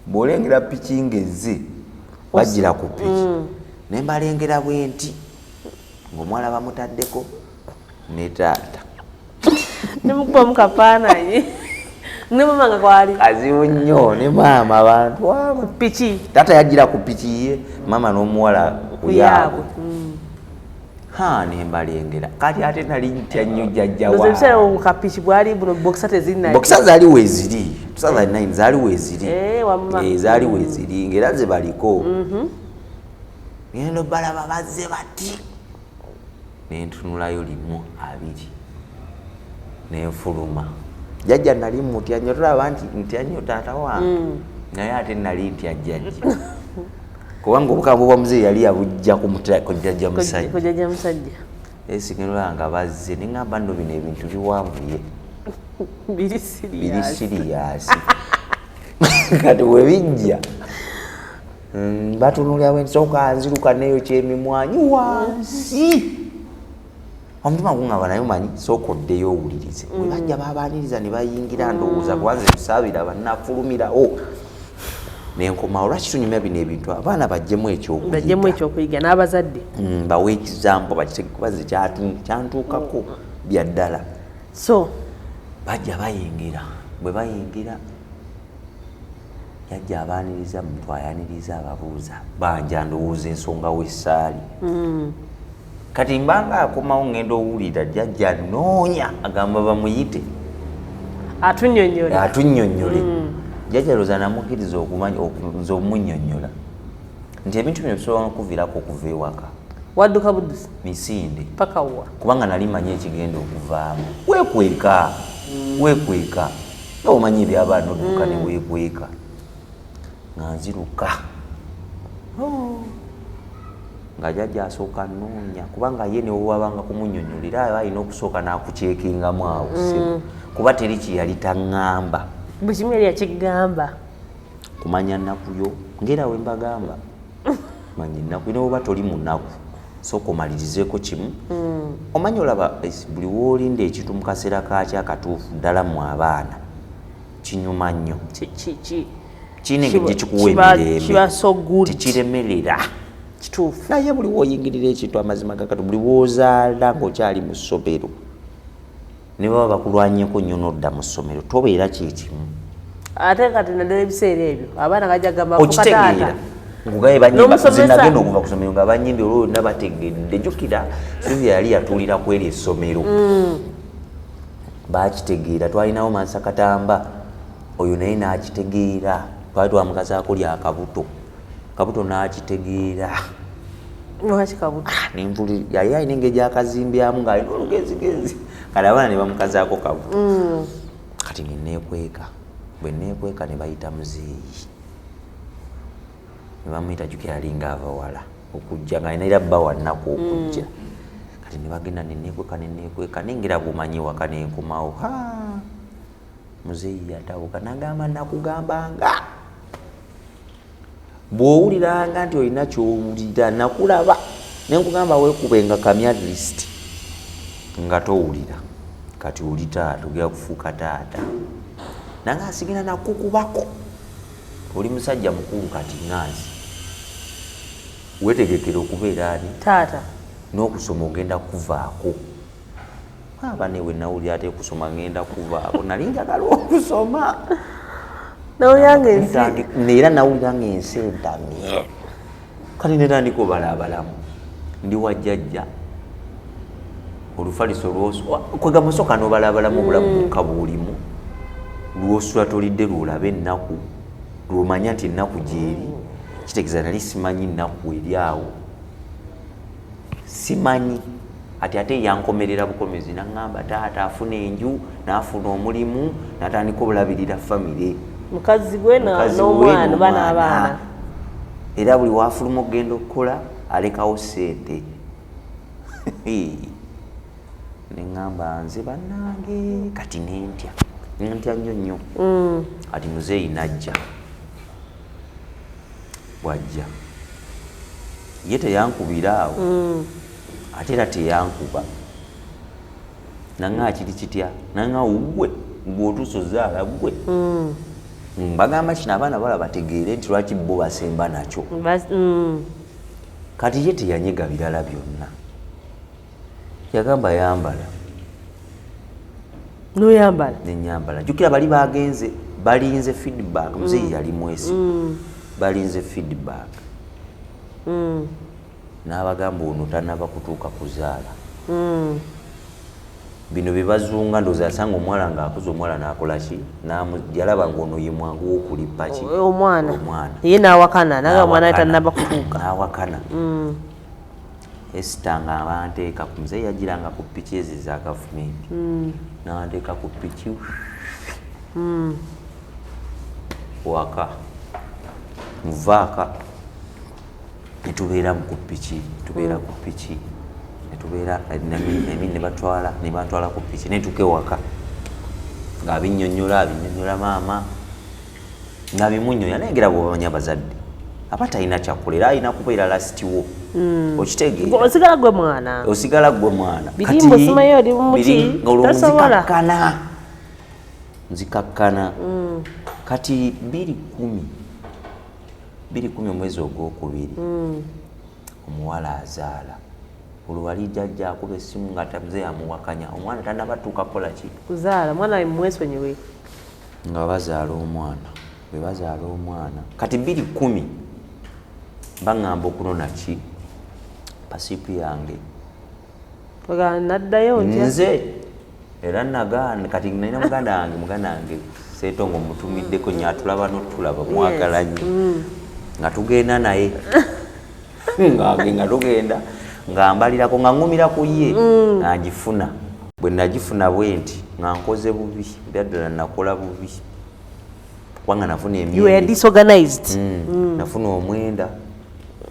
bw'olengera piki ng'ezze, bajjira ku piki, ne mbalengera bwe nti ng'omuwala bamutaddeko ne taata. Nemukubamu kafaananyi ne mama nga kwali. Kazibu nnyo, ne maama abantu abo. Piki. Taata yajjira ku piki ye, maama n'omuwala ku yaabwe. Ha, nembalengera. Kati ate nali ntya nnyo jjajja. Ndowooza ebiseera mu kapiki bwali buno, boxer tezirina. Boxer zaali weeziri, 2009 zaali weeziri. Eh, wamma. Eh, zaali weeziri ng'era ze baliko. Ngenda balaba bazze bati, nentunulayo limu, abiri, nenfuluma. Jjajja nali mutya nnyo. Tulaba nti ntya nnyo taata wange, naye ate nali ntya jjajja, kubanga obukambwe bwa muzeeyi yali yabujja ku jjajja musajja. Ku jjajja musajja. Esigendola nga bazze, neŋŋamba nno bino ebintu biwanvuye. Biri Biri serious. Serious. Kati webijja, batunulira bwensooka, nziruka neyo kyemimwanyi wansi. Omutima guŋŋamba, naye omanyi, sooka oddeyo owulirize. Bwe bajja babaniriza ne bayingira, ndowooza kubanze tusaabira bannafulumirawo nenkomawo. Lwaki tunyumya bino ebintu? Abaana bajjemu bajjemu ekyokuyiga. Ekyokuyiga n'abazadde. Bawe ekizampo bakitegebaze kyantuukako bya ddala. So bajja bayingira, bwe bayingira yajja abaaniriza, muntu ayaniriza, ababuuza banja, ndowooza ensonga wessaali. Kati mbanga akomawo, ngenda owulira jjajja noonya, agamba bamuyite. Atunnyonnyole. Atunnyonnyole. Jjajja looza namukkiriza okumanya nze omunnyonnyola nti ebintu bino bisobola nokuviirako okuva ewaka. Wadduka buddusi? Misinde. Paka wa? Kubanga nali manyi ekigenda okuvaamu. Weekweka, weekweka nga omanyi ebyabaana, odduka ne weekweka nga nziruka. Oh. Nga jjajja asooka nnoonya, kubanga ye newewabanga kumunyonyola era aba alina okusooka n'akukyekingamu awo ssebo, kuba teri kyeyali taŋŋamba. Buli kimu yali yakigamba. Kumanya nnaku yo, ngaera we mbagamba, manya ennaku, ne woba toli mu nnaku, sooka omalirizeeko kimu. Omanyi olaba buli woolinda ekintu mu kaseera kaakyo akatuufu ddala mu abaana kinyuma nnyo. Kirina engeri gyekikuwa emirembe. Kiba so good. Tekiremerera. Kituufu. Naye buli woyingirira ekintu, amazima gakatu, buli wozaala ng'okyali mu ssomero, ne baba bakulwanyeko nnyo n'odda mu ssomero, tobeera kyekimu. Ate kati naddala ebiseera ebyo abaana gajja gamba fuka Okitegeera? taata. Nkugaye banyimba. N'omusomesa. Nze nagenda okuva ku ssomero nga banyimbye olwo yonna bategedde. Jjukira Sylvia yali yatuulira ku eri essomero, bakitegeera. Twalinawo Mansa Katamba, oyo naye n'akitegeera. Twali twamukazaako lya Kabuto, Kabuto n'akitegeera. Lwaki Kabuto? Nenvuli yali alina engeri gyakazimbyamu ng'alina olugezigezi, kale abaana ne bamukazaako Kabuto. Kati neneekweka, bwe neekweka ne bayita muzeeyi, ne bamuyita. Jjukira alinga ava wala okujja, nga alina era bba wannaku okujja. Kati ne bagenda, neneekweka, neneekweka, nengera bwomanyi waka, nenkomawo. Ha, muzeeyi yatabuka nagamba, nakugambanga bw'owuliranga nti olina kyowulira, nakulaba nenkugamba weekubenga kamya, at least nga towulira. Kati oli taata, ogenda kufuuka taata, nange asigenda nakukubako. Oli musajja mukulu kati, ŋŋanzi wetegekera okubeera ani? Taata. N'okusoma ogenda kuvaako. Aba newe nawulira ate okusoma ngenda kuvaako, nali njagala okusoma. Nawulira nga ensi Era nawulira nga ensi entamye. Kati netandika obalaabalamu, ndi wa jjajja, olufaliso kwegamba osooka n'obalaabalamu obulamu bukka bwolimu, lwosula tolidde, lwolaba ennaku, lwomanya nti ennaku gyeri. Kitegeeza nali simanyi nnaku eri awo, simanyi. Ati ate yankomerera bukomezi, naŋŋamba taata afuna enju, n'afuna omulimu, n'atandika obulabirira famire. Mukazi gwe Mukazi we n'omwana oba n'omwana. N'abaana. Era buli wafuluma okugenda okukola alekawo sente. Neŋŋamba nze bannange, kati nentya, nentya nnyo nnyo. Kati muzeeyi najja, bwajja ye teyankubira awo, ate era teyankuba. Naŋŋa kiri kitya? Naŋŋa gwe gwe otuusa ozaala gwe. Mbagamba kino abaana bala bategeere nti lwaki bo basemba nakyo. Kati ye teyanyega birala byonna, yagamba yambala. Noyambala. Nenyambala. Jjukira bali bagenze balinze feedback. Muzeeyi yali mwesi, balinze feedback. N'abagamba ono tanaba kutuuka kuzaala. Bino bye bazunga, ndowooza yasanga omuwala ng'akuze, omuwala n'akola ki? Yalaba ng'ono ye mwangu w'okulippa ki? Omwana. Omwana. Ye n'awakana, naga omwana N'awakana. Tannaba kutuuka. N'awakana. Esita nga banteeka ku muzeeyi, yagiranga ku piki ezo eza gavumenti, n'anteeka ku piki waka muvaaka, netubeera ku piki, tubeera ku piki, netubeera emi ne batwala, ne bantwala ku piki, netuuka ewaka ng'abinnyonnyola, abinnyonnyola maama ng'abimunyonya, naye ngera bwobamanya abazadde aba talina kyakola, era alina kubeera last wo, okitegeera? Osigala gwe mwana. Osigala gwe mwana. Birimbo simanyi oli muki, biri- ng'olwo tosobola. nzikakkana, nzikakkana. Kati 2010, 2010 omwezi ogwokubiri, omuwala azaala. Olwo wali jjajja akuba essimu nga tamuze amuwakanya, omwana tanabatuuka kukola ki? Kuzaala. Mwana we mwesonyiwe. Nga bazaala omwana, bwe bazaala omwana, kati 2010 baŋŋamba okunona ki? Payslip yange. Oga naddayo ntya? Nze era nagaana. Kati nalina muganda wange, muganda wange Seetongo, mutumiddeko nnyo, atulaba notulaba, mwagala nnyo, nga tugenda naye, nga tugenda nga mbalirako, nga ŋŋumira ku ye, nga ngifuna. Bwe nagifuna bwe nti nga nkoze bubi, byaddala nakola bubi, kubanga nafuna You were emyenda. disorganized. Nafuna omwenda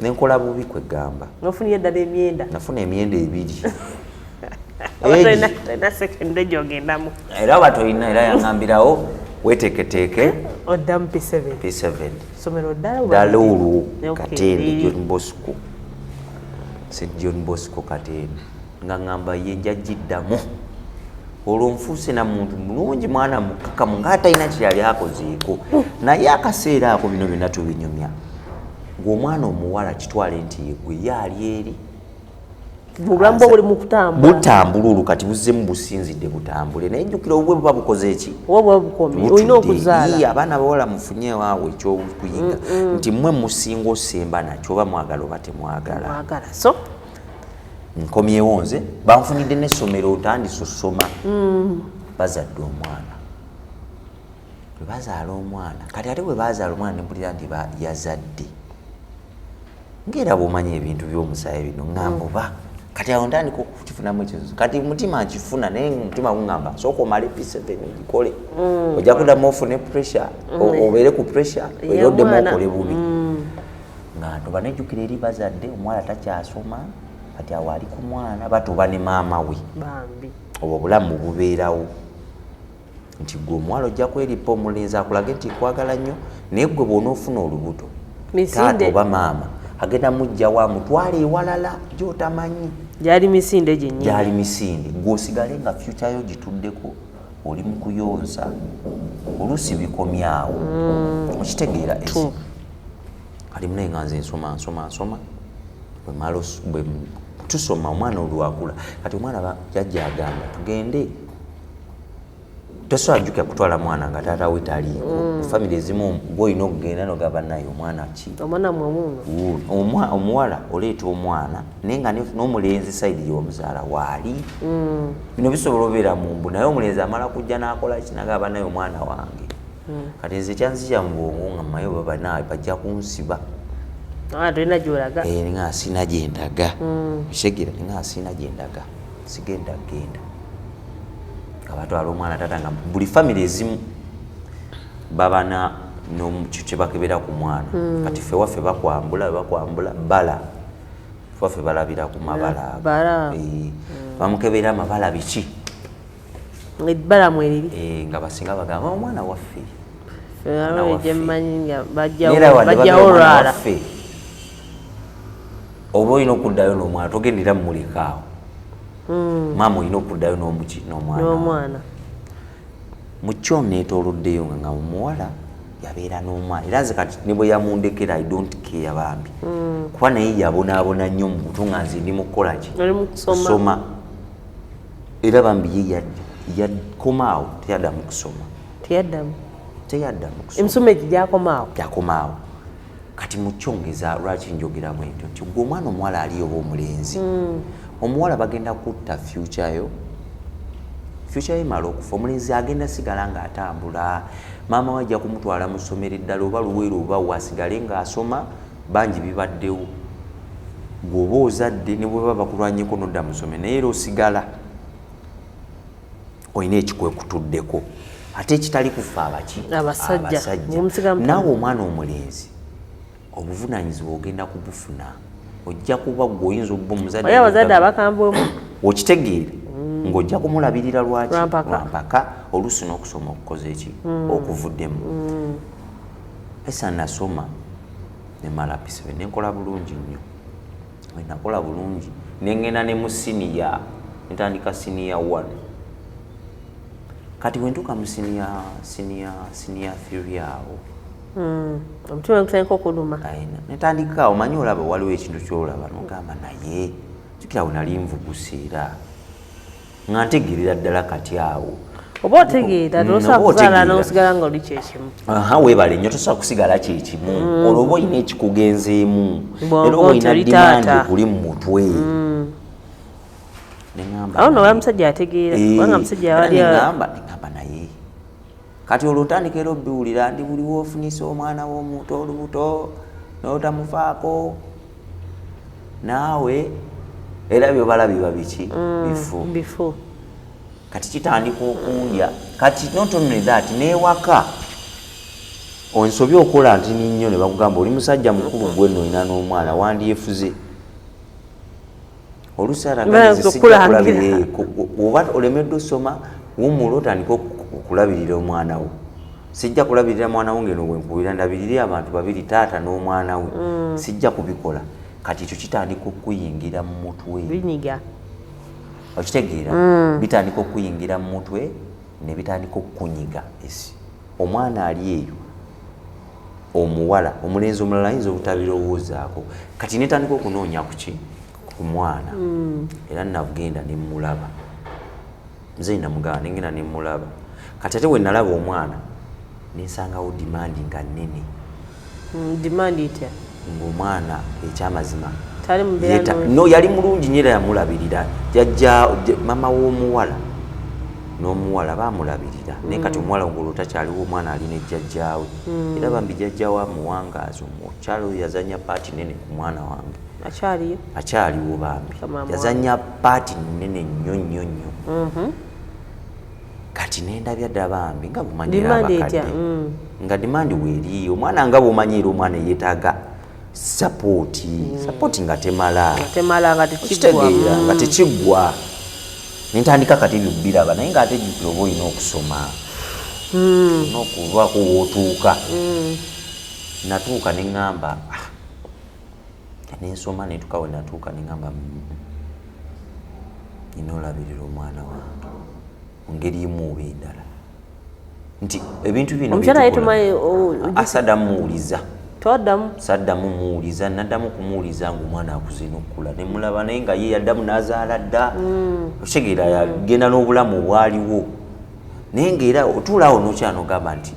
nenkola bubi, kwegamba. Nofunye eddala emyenda. Nafuna emyenda ebiri. Oba Egi. tolina secondary gyogendamu. Era oba tolina, era yaŋŋambirawo weteeketeeke. Oddamu P7. P7. Somero ddala oba? Ddala olwo. Katende, John Bosco, St John Bosco Katende. Nga ŋŋamba ye nja giddamu. Olwo nfuuse na muntu mulungi, mwana mukakamu, ng'atalina kyeyali akozeeko. Naye akaseera ako bino byonna tubinyumya ng'omwana omuwala kitwale nti yegwe ye ali eri. Obulamu bwo buli mu kutambula. Butambula. Olwo kati buzzemu businzidde butambule, naye jjukira obubwe buba bukoze eki? Oba bwa bukomye olina Butudde. okuzaala. Ii, abaana bawala mufunyeewo awo ekyokuyiga nti mmwe musinga osemba nakyo, oba mwagala oba temwagala. Mwagala so. Nkomyewo nze, banfunidde n'essomero, ntandise osoma. Bazadde omwana, bwe bazaala omwana, kati ate bwe bazaala omwana nempulira nti yazadde, ngaera bwomanya ebintu by'omusaayi bino, ŋŋamba oba kati awo ntandika okukifunamu ekizuzu. Kati mutima nkifuna, naye mutima guŋŋamba sooka omale P7 ogikole, ojja kuddamu ofune pressure, obeere ku pressure era oddemu Omwana. okole bubi. Nga ntoba nejjukira eri bazadde, omuwala takyasoma, kati awo ali ku mwana, batoba ne maama we. Bambi. Obwo obulamu bubeerawo nti gwe omuwala ojja kweripa, omulenzi akulage nti nkwagala nnyo, naye gwe bw'onoofuna olubuto, Misinde. taata oba maama agenda mujjawo amutwale ewalala gy'otamanyi. Gyali misinde gyennyini. Gyali misinde, gweosigale nga future yo gituddeko, oli mu kuyonsa, oluusi bikomyawo, okitegeera? Esi kali munaye nga nze nsoma, nsoma, nsoma. Bwemala bwe tusoma, omwana olwakula, kati omwana jjajja agamba tugende, tosobola jjukira kutwala mwana nga taata we taliiko. Famire ezimu gwe olina okugenda nogamba naye omwana ki? Omwana mwemuno. Omuwala oleeta omwana, naye nga n'omulenzi side gye wamuzaala waali. Bino bisobola obeera mumbu, naye omulenzi amala kujja n'akola ki? Nagamba naye omwana wange. Kati nze kyanzija mu bwongo nga mmaye oba banaawe bajja kunsiba. Tolina gyolaga. Eh, nga sina gyendaga, okitegeera? Nga sina gyendaga, sigenda genda nga batwala omwana taata, nga buli famire ezimu babana kyebakebera ku mwana. Kati ffe waffe bakwambula, bakwambula bala, ffe waffe balabira ku mabala ago. Bala. Eh, bamukebera amabala biki. Ebbala mweriri. Eh, nga basinga bagamba omwana waffe. Mwana waffe. Gyemmanyi nga Naye wadde bajjawo bagamba omwana olwala. waffe, oba olina okuddayo n'omwana, togendera mumulekaawo. Maama olina okuddayo n'omuki? N'omwana. N'omwana. Mukyo neetooloddeyo nga omuwala yabeera n'omwana, era nze kati ne bwe yamundekera, I don't care bambi, kuba naye yabonaabona nnyo mu buto nga nze ndi mu kukola ki? Oli mu kusoma. Kusoma. Era bambi ye yakomaawo, teyaddamu kusoma. Teyaddamu. Teyaddamu kusoma. Emisomo egyo gyakomaawo. Gyakomaawo. Kati mukyongeza lwaki njogera bwentyo nti gwe omwana omuwala ali oba omulenzi, omuwala bagenda kutta future yo, future yo emala okufa, omulenzi agenda sigala ng'atambula, maama we ajja kumutwala mu ssomero eddala oba Luweero oba wasigale ng'asoma. Bangi bibaddewo, gweoba ozadde ne bweba bakulwanyeko nodda mu ssomero, naye era osigala olina ekikwekutuddeko ate ekitali kufa abaki. Abasajja. Abasajja. Naawe omwana omulenzi obuvunanyizibwa ogenda kubufuna, ojja kuba gwe oyinza obba omuzadde. Oyo abazadde abakambwemu. Okitegeera ng'ojja kumulabirira lwaki? Lwampaka. Lwampaka, oluusi n'okusoma okukoze eki okuvuddemu. Esa nasoma nemala P7, nenkola bulungi nnyo. Bwe nakola bulungi nengenda ne mu siniya, netandika siniya 1. Kati bwentuuka mu siniya 3 awo, omutima gutandika okuluma. Ayina netandika, omanyi olaba waliwo ekintu kyolaba nogamba, naye jukira we nali nvuguse era nga ntegeerera ddala kati awo. Oba otegeera, tosobola oba kuzaala otegeera. n'osigala nga oli kyekimu. Aha, weebale nnyo. Tosobola kusigala kyekimu, olwo oba olina ekikugenzeemu, Bw'oba era oba olina oli demand taata. okuli mu mutwe. Neŋŋamba Awo no naye- oba musajja ategeera, Eh, kubanga musajja era awali neŋŋamba naye kati olwo otandika era obiwulira ndi buli woofunisa omwana w'omuntu olubuto n'otamufaako, naawe era byobala biba biki? Bifu. Bifu. Kati kitandika okundya. Kati not only that, n'ewaka ensobi okola ntini nnyo ne bakugamba oli musajja mukulu gwe nno olina n'omwana wandyefuze. Oluusi Bayinza okukulangira. oba olemeddwa osoma, wummula otandika okulabirira omwana wo. Sijja kulabirira mwana wo ngeno bwenkubira ndabirire abantu babiri, taata n'omwana we, sijja kubikola. Kati ekyo kitandika okuyingira mu mutwe. Binyiga. Okitegeera, bitandika okuyingira mu mutwe ne bitandika okukunyiga. Esi omwana ali eyo omuwala, omulenzi omulala ayinza obutabirowoozaako. Kati netandika okunoonya kuki ku mwana, era nagenda nemulaba. Nze namugamba nengenda nemulaba. Kati ate we nalaba omwana nensangawo demand nga nnene. Demand etya? Ng'omwana ekyamazima Tali mu mbeera nnungi. No, yali mulungi nnyo era yamulabirira jajja mama w'omuwala n'omuwala bamulabirira, naye kati omuwala ng'olwo takyaliwo, omwana ali ne jjajjaawe. Era bambi jjajjaawe amuwangaaza. Omukyala oyo yazanya part nene ku mwana wange. Akyaliyo? Akyaliwo bambi. Kama Yazanya part nene nnyo nnyo nnyo. Kati nendabya dda bambi nga bumanyira Demand etya? abakadde nga demand weeri omwana, nga bwomanyi era omwana yeetaaga support, support nga temala. Temala, nga tekiggwa. Okitegeera, nga tekiggwa. Nentandika kati ebyo biraba, naye ngaate jjukira oba olina okusoma, olina okuvaako wootuuka. Natuuka neŋŋamba, "Ah." Nensoma netuuka we natuuka neŋŋamba, nina olabirira omwana wange mu ngeri emu oba endala," nti ebintu bino Omukyala ye byetukola- tumanyi Asaddamu muwuliza. Twaddamu? Saddamu muwuliza. Naddamu kumuwuliza ngaomwana akuze n'okukula nemulaba, naye nga ye yaddamu n'azaala dda. Okitegeera, yagenda n'obulamu obwaliwo, naye ngaera otuulaawo nokyala nogamba nti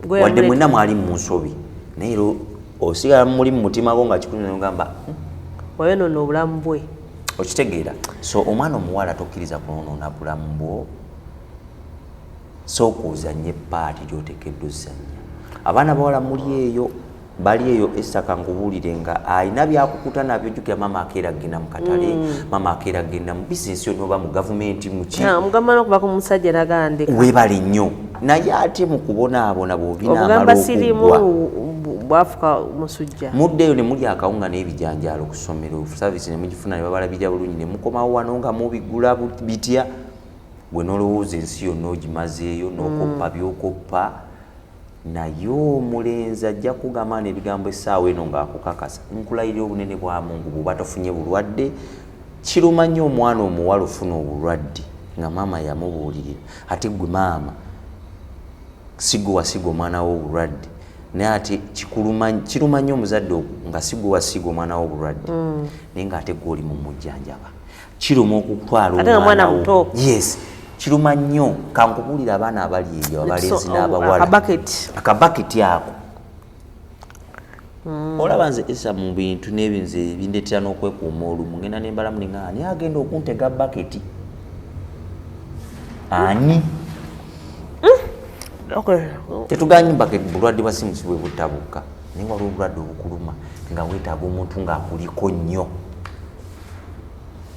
Gwe wadde yamuleeta. mwenna mwali mu nsobi, naye era osigala muli mu mutima gwo nga kikulu nogamba, Wayonoona obulamu bwe. Okitegeera. So omwana omuwala tokkiriza kwonoona bulamu bwo. Sooka ozanye part gyoteekeddwa ozannya. Abaana bawala muli eyo, bali eyo, esaka nkubuulire nga alina byakukuta nabyo. Jjukira maama akeera kugenda mu katale, maama akeera kugenda mu bizinesi yonna oba mu gavumenti muki. Omugamba n'okuva ku musajja nagandeka. Weebale nnyo, naye ate mu kubonaabona bw'obinaamala Obugamba sirimu okuggwa, bwafuka musujja. Muddeeyo ne mulya akawunga n'ebijanjaalo ku ssomero, service ne mugifuna ne babalabirira bulungi, ne mukomawo wano nga mubigula bitya. Gwe n'olowooza ensi yonna ogimazeeyo n'okoppa by'okoppa, naye omulenzi ajja kugamba n'ebigambo essaawa eno ng'akukakasa, nkulayirira obunene bwa Mungu, bw'oba tofunye bulwadde. Kiruma nnyo omwana omuwala ofuna obulwadde nga maama yamubuulirira, ate gwe maama sigwe wasiga omwana wo obulwadde. Naye ate kiruma nnyo omuzadde nga sigwe wasiga omwana wo obulwadde, naye ng'ate gwe oli mumujjanjaba. Kiruma okutwala Ate nga mwana omwana wo. muto. Yes, kiruma nnyo. Kankubuulira, abaana abali eyo abalenzi n'abawala, Akabaketi. Akabaketi ako. Olaba nze esa mu bintu n'ebinze ebindeetera n'okwekuuma, olumu ngenda nembalamu ninga ani agenda okuntega baketi, ani? Tetuganyi baketi, bulwadde bwa simu si bwe butta bukka, naye waliwo obulwadde obukuluma nga weetaaga omuntu ng'akuliko nnyo,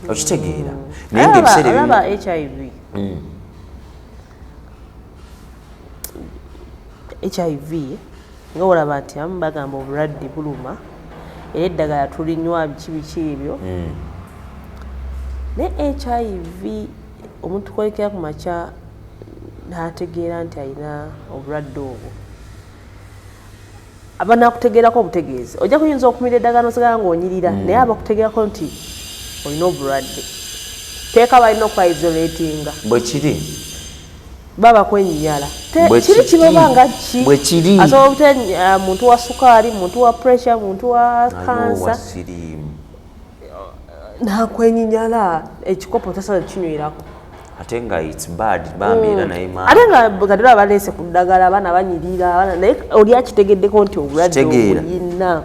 okitegeera? Naye nga ebiseera olaba HIV, HIV nga olaba nti abamu bagamba obulwadde buluma era eddagala tulinywa, biki biki ebyo, naye HIV omuntu kwolekera ku makya n'ategeera nti alina obulwadde obwo, aba nakutegeerako obutegeezi. Ojja kuyinza okumira eddagala nosigala ng'onyirira, naye abakutegeerako nti olina obulwadde teeka balina okwaisolatinga. Bwe kiri. Baba kwenyinyala. Bwe kiri kiri. Kibaba nga ki? Bwe kiri. Asobola obute muntu wa sukaali, muntu wa pressure, muntu wa wa kansa, siriimu. Nakwenyinyala, ekikopo tasobola kinywerako. Ate nga it's bad bambi, era naye maama. Ate nga kati olaba baleese ku ddagala, abaana banyirira abaana, naye oli akitegeddeko nti obulwadde Kitegeera. obuyina.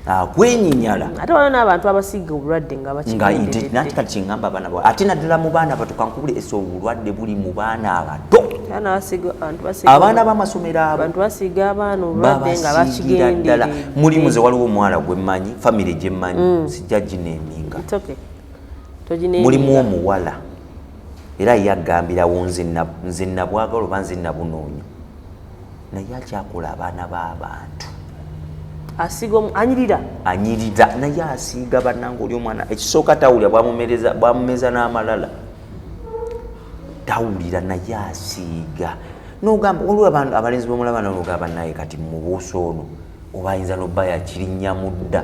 Akwenyinyala. Ate waliwo n'abantu abasiiga obulwadde nga Nga bakigenderedde. nanti kati kyeŋŋamba abaana bawe, ate naddala mu baana abato, kankubule ese, obulwadde buli mu baana abato. Abaana basiiga, abantu basiiga. Abaana b'amasomero abo. Abantu basiiga abaana obulwadde nga Babasiigira ddala. bakigenderedde. Mulimu ze waliwo omuwala gwe mmanyi, famire gye mmanyi, sijja gineeminga. It's okay. Togineeminga. Mulimu omuwala era ye agambirawo, nze nabwagala oba nze nabunoonya, naye akyakola abaana b'abantu. Asiiga anyirira. Anyirira, naye asiiga bannange. Oli omwana ekisooka tawulira, bwamumeza n'amalala tawulira, naye asiiga. Nogamba waliwo abantu abalenzi bamulaba nogamba naye kati mubuusa ono oba ayinza nobba yakirinnyamu dda.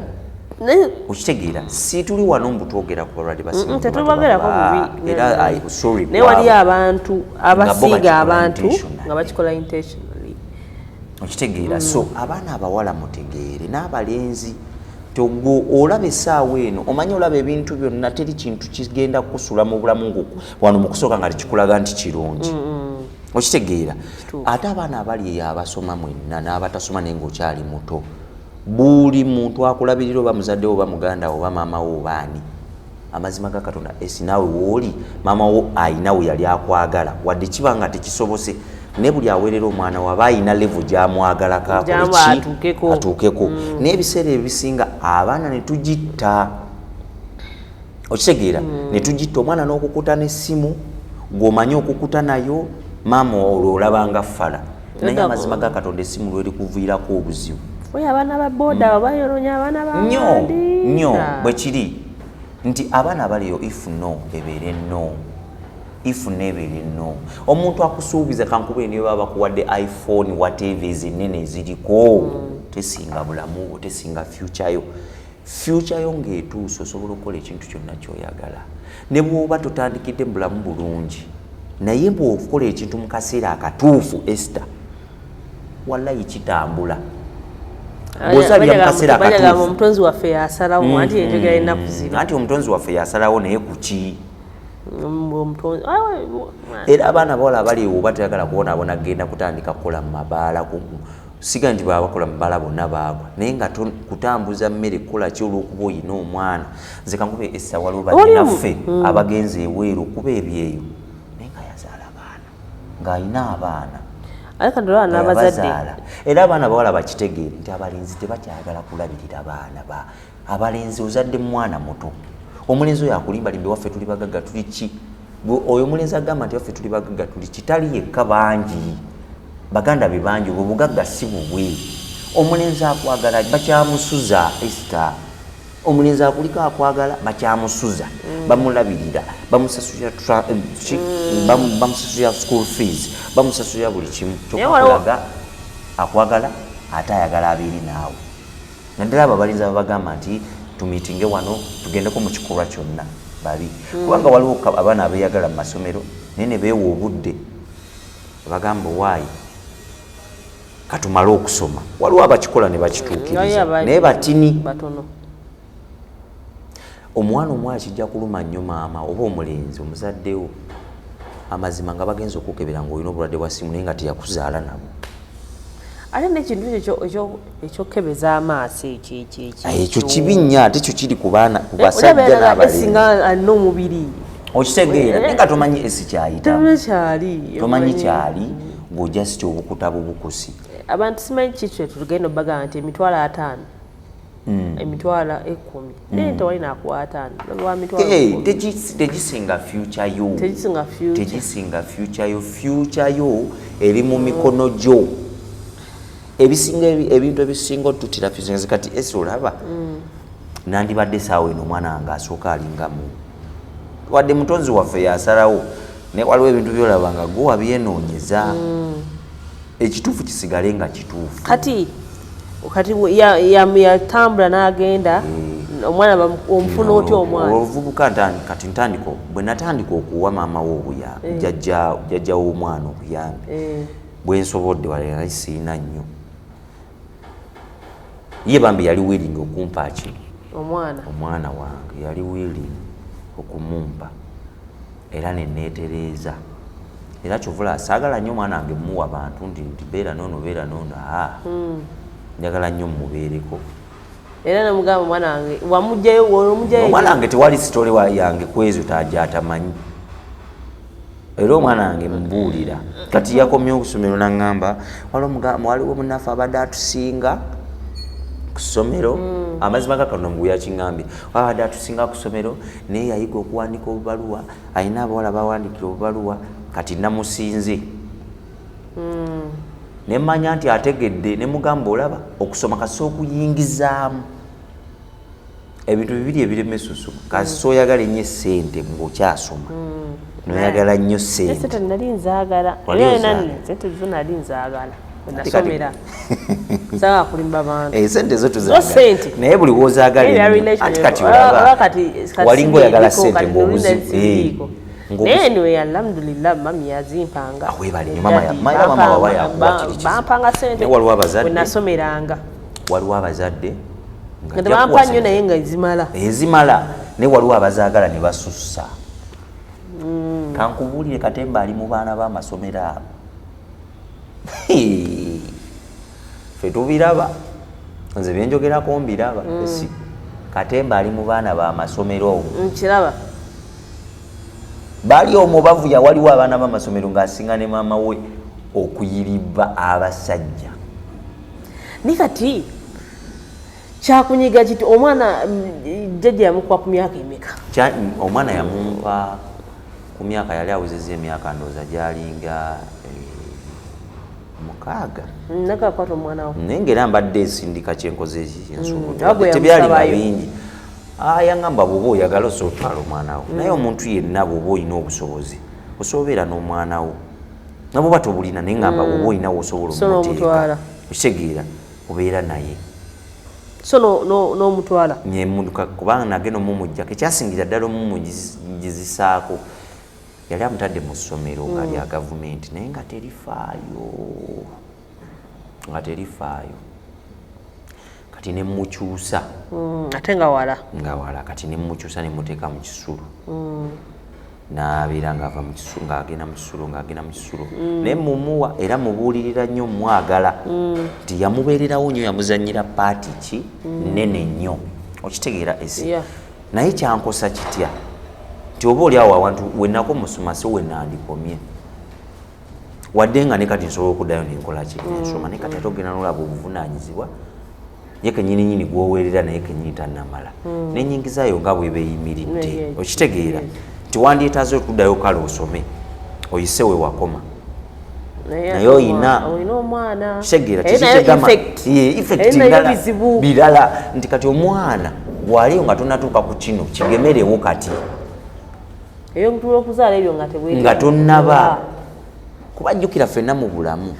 Naye Okitegeera? Si tuli wano mbu twogera ku balwadde ba siriimu, Tetubogerako bubi. era sorry Naye kwabo. waliyo abantu abasiiga bakikola abantu intentionally. nga bakikola intentionally. Okitegeera? So abaana abawala mutegeere, n'abalenzi, togwo olaba essaawa eno, omanyi olaba ebintu byonna, teri kintu kigenda kukusula mu bulamu wano mu kusooka nga tekikulaga nti kirungi, okitegeera? Kituufu. Ate abaana abali eyo abasoma mwenna n'abatasoma, naye ng'okyali muto, buli muntu akulabirira, oba muzadde wo oba muganda wo oba maama wo oba ani, amazima ga Katonda, esi naawe wooli maama wo ayina we yali akwagala, wadde kiba nga tekisobose, naye buli aweerera omwana we aba ayina level gyamwagalako akole Gy'aba ki? atuukeko. Atuukeko. Naye ebiseera ebisinga abaana ne tugitta, okitegeera? Ne tugitta omwana n'okukuta n'essimu gw'omanyi okukuta nayo maama, olwo olabanga fala, naye Edda- amazima ga Katonda, essimu lweri kuviirako obuzibu. Oyo abaana ba boda abo bayononya abaana Nnyo b'abandi. nnyo. Bwe kiri nti abaana abaliyo, if no ebeere no, if no ebeere no, omuntu akusuubiza, kankube niyo baba bakuwadde iPhone, whatever, ezinene eziriko, tesinga bulamu bwo, tesinga future yo. Future yo ng'etuuse, osobola okukola ekintu kyonna kyoyagala, ne bw'oba totandikidde mu bulamu bulungi, naye bw'okola ekintu mu kaseera akatuufu, Esther, wallayi kitambula. Bw'ozaalira mu kaseera Bajagamba akatuufu. omutonzi waffe yasalawo, anti enjogera ennaku zino. Anti omutonzi waffe yasalawo, naye kuki? Omutonzi Era abaana bawala abali ewo, oba teyagala kubonaabona, genda kutandika kukola mu mabaala. Siga nti baba bakola mu mabaala bonna baagwa, naye nga kutambuza mmere kukola ki olw'okuba oyina omwana. Nze kankube essa, waliwo bannyinaffe abagenze ebweru okuba ebyeyo, naye nga yazaala abaana, ng'ayina abaana. Ate kati olaba nga n'abazadde. Yabazaala. Era abaana bawala bakitegeere nti abalenzi tebakyagala kulabirira baana ba abalenzi. Ozadde mwana muto, omulenzi oyo akulimbalimba, waffe tuli bagagga, tuli ki. Oyo omulenzi agamba nti waffe tuli bagagga tuli ki, tali yekka, bangi, baganda be bangi, obwo bugagga si bubwe. Omulenzi akwagala bakyamusuza, Esther. Omulenzi akuliko akwagala bakyamusuza, bamulabirira, bamusasulira bamusasulira school fees, bamusasulira buli kimu. Naye kyokka akulaga akwagala, ate ayagala abeere naawe, naddala abo abalenzi ababagamba nti tumiitinge wano, tugendeko mu kikolwa kyonna, babi. Kubanga waliwo abaana abeeyagala mu masomero, naye ne beewa obudde, bagamba owaayi katumale okusoma. Waliwo abakikola ne bakituukiriza, naye batini. Batono. Omwana omuwala kijja kuluma nnyo maama oba omulenzi omuzaddewo, amazima nga bagenza okukebera ngaolina obulwadde bwa simu, naye nga teyakuzaala nabo. Ate nekintu ekyo ekyokebeza amaaso ekyo ekyo ekyo Ekyo kibi nnyo, ate kyo kiri ku baana, ku basajja n'abalenzi. Singa alina omubiri. Okitegeera? Naye nga tomanyi esi kyayitamu. Tomanyi kyali. Tomanyi kyali, ng'ojja siti obukuta bubukusi. Abantu simanyi kiki tugenda obagamba nti 500,000, 1000,000, naye tewali nakuwa 50 wa mitwalo Hey, 10,000. Tegisinga future yo. Tegisinga future. Tegisinga future yo. Future yo eri mu mikono gyo. Ebisinga ebintu ebisinga otutira future. Kati esi olaba nandibadde saawa eno omwana wange asooka alingamu, wadde mutonzi waffe yasalawo, naye waliwo ebintu byolaba nga gwe wabyenoonyeza. Ekituufu kisigale nga kituufu. Kati yatambula n'agenda, omwana omufuna otya omwana? Oluvubuka kati ntandika, bwe natandika okuwa maama we obuyambi, jjajja w'omwana obuyambi bwe nsobodde, wala nali siina nnyo. Ye bambi yali willing okumpa ki? Omwana. Omwana wange yali willing okumumpa, era neneetereeza. Era kyovula saagala nnyo omwana wange muwa bantu nti beera noono, beera noono. Aa, njagala nnyo mubeereko. Era namugamba omwana wange wamugjayo, omugjayo? Omwana wange tewali story yange kwezo taja atamanyi. Era omwana wange mubuulira. Kati yakomye okusomero naŋŋamba waliwo munafu abadde atusinga ku ssomero. Amazima ga Katonda mugu yakiŋŋambye, abadde atusinga ku ssomero, naye yayiga okuwandika obubaluwa, alina abawala bawandikira obubaluwa. Kati namusinze, nemanya nti ategedde. Nemugamba, olaba okusoma kasi okuyingizaamu ebintu bibiri ebiremesa osoma. Kasi oyagala ennyo essente ng'okyasoma, noyagala nnyo sente ssente. Nali nzaagala. Wali Era ozaagala? Sente zo nali nzaagala. Ate kati- Nasomera, saagala kulimba bantu. Eh, sente zo Zo tuzaagala. sente. Naye buli wozaagala Ebya ennyo, relationship. ati kati Olaba olaba kati walinga oyagala siriiko, sente kati ng'obuzibu nolina siriiko. Naye anyway, alhamdulillah, mami yazimpanga. Ah, weebale nnyo, mama Daddy mama wawa yakuwa kiri kizibu. Bampanga sente Naye waliwo abazadde- bwe nasomeranga. Waliwo abazadde nga Nga ajja tebampa kuwa nnyo, sente. naye nga zimala. Ezimala, naye waliwo abazaagala ne basussa. Kankubuulire, katemba ali mu baana b'amasomero abo. Ffe tubiraba, nze byenjogerako mbiraba. Si katemba ali mu baana b'amasomero? Nkiraba. Bali omwo bavuya. Waliwo abaana b'amasomero ng'asinga ne maama we okuyiriba abasajja. Ni kati kyakunyiga kiti omwana jjajja yamukuba ku myaka emeka? Omwana yamumpa ku myaka, yali awezezza emyaka, ndowooza gyalinga 6. Nakakwata omwana wo. Naye ngaera mbadde nsindika kyenkoze eki Oba gwe ensobola, tebyalinga yamusabayo. bingi. Ah, yaŋŋamba bw'oba oyagala osobola otwala omwana wo, naye omuntu yenna bw'oba olina obusobozi osobola obeera n'omwana wo, nabwoba tobulina, naye ŋŋamba bw'oba olinawo osobola Osobola omuteeka. omutwala. Okitegeera? Obeera naye. So n'omutwala? Nyemuduka, kubanga nagenda omumujjako. Ekyasingira ddala omumugizisaako, yali amutadde mu ssomero nga lya gavumenti, naye nga terifaayo, nga terifaayo. Kati nemukyusa. Ate nga wala. Nga wala. Kati nemukyusa nemuteeka mu kisulo, nabeera ngaava mu kisulo ng'agenda mu kisulo, ng'agenda mu kisulo, naye mumuwa era mubuulirira nnyo, mwagala nti yamubeererawo nnyo, yamuzanyira part ki nene nnyo. Okitegeera esi? Naye kyankosa kitya nti oba oli awo awantu wenako musoma si wenandikomye, wadde nga ne kati nsobola okuddayo nenkola ki, nensoma. Naye kati ate ogenda nolaba obuvunanyizibwa ye kenyini nyini gwoweerera, naye kenyini tannamala nenyingizayo nga bweba eyimiridde. Okitegeera nti wandyetaaze okuddayo, kale osome oyise we wakoma. Naye oyina- Olina omwana. Kitegeera? Naye nayo effect. Effect Naye nayo ndala, bizibu. Birala nti kati omwana bw'aliyo nga tonatuuka ku kino kigemerewo kati. Eyokutula okuzaala ebyo nga tebwetaaga. Nga tonnaba, kuba jjukira ffenna mu bulamu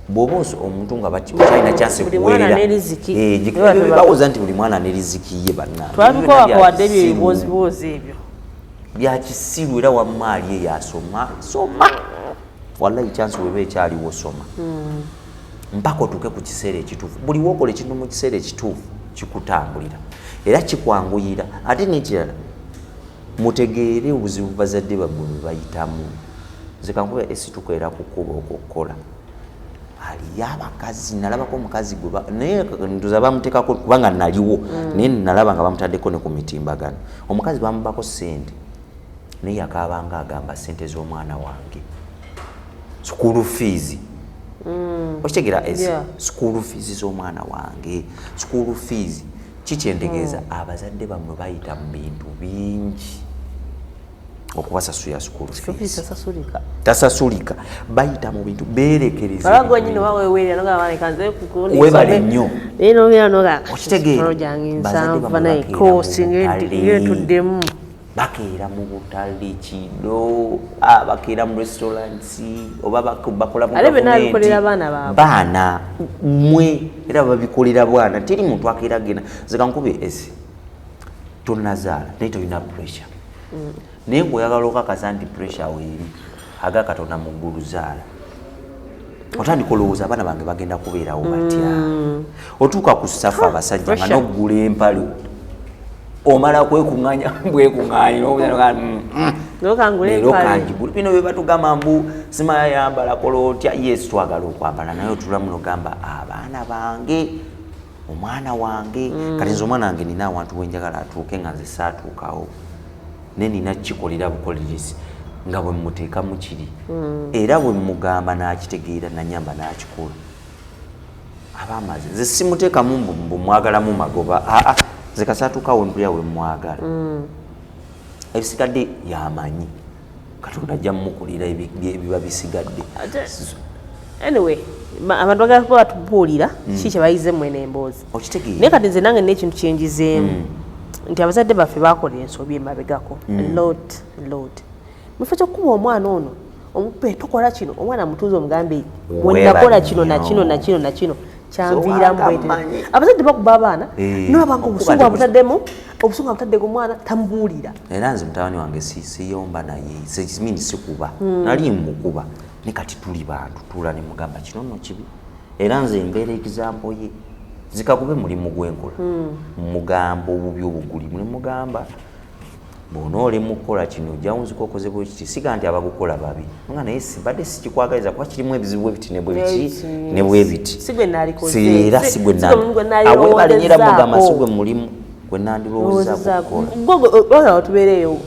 bw'oba omuntu nga okyalina chance. Buli mwana Kuweerera ne riziki. Bwe batyo. Bawoza nti buli mwana ne riziki ye, bannange. Twabikowako wadde ebyo Ebyo ebibooziboozi ebyo. Bya kisiru. Era wamma ali eyo asoma, soma, wallahi chance weba ekyaliwo soma mpaka otuuke ku kiseera ekituufu. Buli wokola ekintu mu kiseera ekituufu kikutambulira era kikwanguyira. Ate nekirala, mutegeere obuzibu bazadde bammwe bwe bayitamu. Nze kankuba esitukeera kukuba okwokukola, Aliyo abakazi, nalabako omukazi gwe naye nduza bamuteekako kubanga naliwo, naye nalaba nga bamutaddeko ne ku mitimbagano. Omukazi bamubako sente, naye yakaabanga agamba, "Sente z'omwana wange, school fees." Okitegeera? Yeah. School fees z'omwana wange, school fees. Kikyentegeeza, abazadde bammwe bayita mu bintu bingi okubasasulira school fees. Tasasulika. Tasasulika. Bayita mu bintu, beerekereza. Baba gwenyini waweweerera nogamba kanze. Weebale nnyo. Naye nobeera noga Okitegeera? gyange Bazadde nsanvu bammwe banaye bakeera koosi mu butale. ngetuddemu. Bakeera mu butale kiro, bakeera mu restaurants oba bakola mu Ate byonna gavumenti. babikolera baana baabwe. Baana mmwe, era babikolera bwana. Teri muntu akeera genda. Nze kankube esi, tonazaala naye tolina pressure, naye ngaoyagala okakasa nti pressure weeri, aga Katonda mu ggulu zaala, otandika olowooza, abaana bange bagenda kubeerawo batya? Otuuka ku safa abasajja nga Pressure. noggula empale, omala kwekuŋŋanya bwekuŋŋanya. Nokangula Leero empale. Kanjigule. Bino bye batugamba mbu simaya yambala, kola otya. Yes, twagala okwambala, naye otulamu nogamba, abaana bange, omwana wange. Kati nze omwana wange nina awantu wenjagala atuuke nga nze saatuukawo, ne nina kikolera bukolerezi nga bwe muteekamu kiri, era bwe mugamba n'akitegeera, nanyamba n'akikola, aba amaze. Nze simuteekamu mbu mwagalamu magoba. Aa, nze kasaatuukawo mpulira we mwagala, ebisigadde yamanyi. Katonda ajja mumukolera ebiba bisigadde. Anyway, abantu bagala kuba batubuulira ki kye bayize mwene emboozi. Okitegeera? Naye kati nze nange n'ekintu kyenjizeemu nti abazadde baffe bakola ensobi emabegako lot lot. Mu kifo ky'okukuba omwana ono, omupe tokola kino, omwana mutuuze omugambe, "Wenakola kino na kino na kino na kino, kyanviiramu bwete." Manyi. Abazadde bakuba abaana, nolabanga okuba obusungu abutaddemu, obusungu abutadde ku mwana, tamubuulira. Era nze mutabani wange siyomba naye, mean sikuba. Nali mukuba, ne kati tuli bantu, tuula ne mugamba, "Kino nno kibi." Era nze mbeera example ye. Zikakube mulimu gwenkola, mugamba obubi obugulimu, ne mugamba, "Bw'onooli mukukola kino, ojja wunzika okoze bwe kiti." Siga nti abagukola babi nga, naye sibadde sikikwagaliza kuba kirimu ebizibu bwe biti ne bwe biti ne bwe biti. Si gwe naalikoze. Era si gwe Si gwe mulimu gwe naalirowoozezaako. Era mugamba, si gwe mulimu gwe nandirowoozaako kukola. Tubeereeyo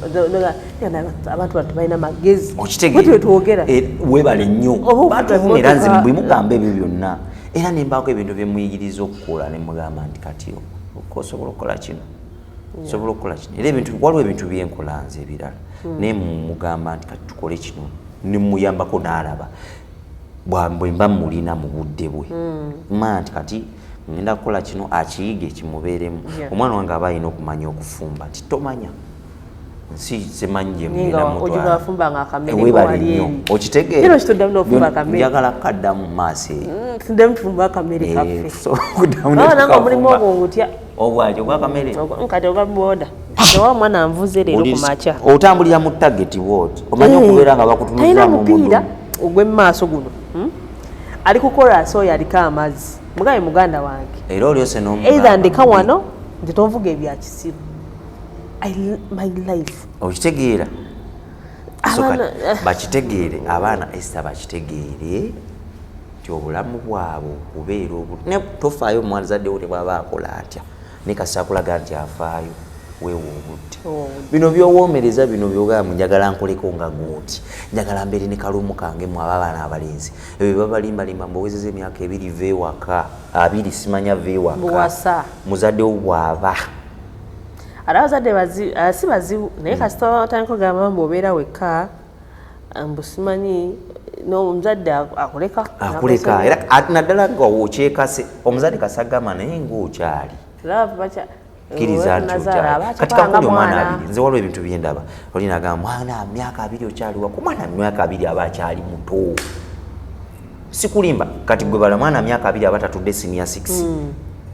abantu bano tebalina magezi. Okitegeera? Bwe twogera. Weebale nnyo. Oba ovuga Batuvuma, era nze emmotoka. bwe mugamba ebyo byonna, era nembaako ebintu byemuyigiriza okukola, nemugamba nti, "Kati osobola okukola kino, osobola okukola kino." Era ebintu, waliwo ebintu byenkola nze ebirala, naye mugamba nti, "Kati tukole kino," nemuyambako n'alaba bwe mba mulina mu budde bwe, manya nti kati ngenda kukola kino, akiyige kimubeeremu. Omwana wange aba alina okumanya okufumba, nti tomanya nsi simanyi gye Naye mugenda nga mutwala. ojja wafumbanga akamere Weebale wali nnyo. eri. Okitegeera? Era okituddamu n'ofumba akamere. Njagala kaddamu mu maaso eyo. Tuddemu tufumbe akamere kaffe. Tusobola okuddamu ne Baba nange omulimu tukafumba. ogwo ngutya. Obwaki ogwakamere? Kati oba boda oba omwana nvuze leero ku makya. Otambulira mu target bwoti, omanyi okubeera nga Talina bakutunuza mu mupiira mudumu. ogw'emmaaso guno, Ali kukola oyo aliko amazzi, mugabe muganda wange. Era olyose n'omugamba Either ndeka wano nti tonvuga ebya kisiru. My life. Okitegeera? So kati bakitegeere abaana, Esther, bakitegeere nti obulamu bwabwe okubeera ne tofaayo omwazaddewo ne bwaba akola atya, ne kasita akulaga nti afaayo, weewa obudde. Bino byowoomereza, bino byogamba, "Njagala nkoleko nga gundi, njagala mbeere ne kalumu kange." Mu aba abaana abalenzi, ebyo babalimbalimba, mbowezeza emyaka 20 va ewaka, 20 simanya va ewaka. Buwasa. Muzaddewo bw'aba Ate abazadde si bazibu, naye kasita otandika ogamba mbu obeera wekka, mbu simanyi, n'omuzadde akuleka. Akuleka, era naddala nga okyekase omuzadde kasagamba, naye ngaokyali Love bacha kkiriza nti nazaala, okyali kati abakyapanga kankuli omwana mwana. 20. Nze waliwo ebintu byendaba, oli nagamba, "Mwana myaka 20 okyali wako." Omwana myaka 20 aba akyali muto, sikulimba. Kati gwe bala mwana myaka 20 aba tatudde senior 6,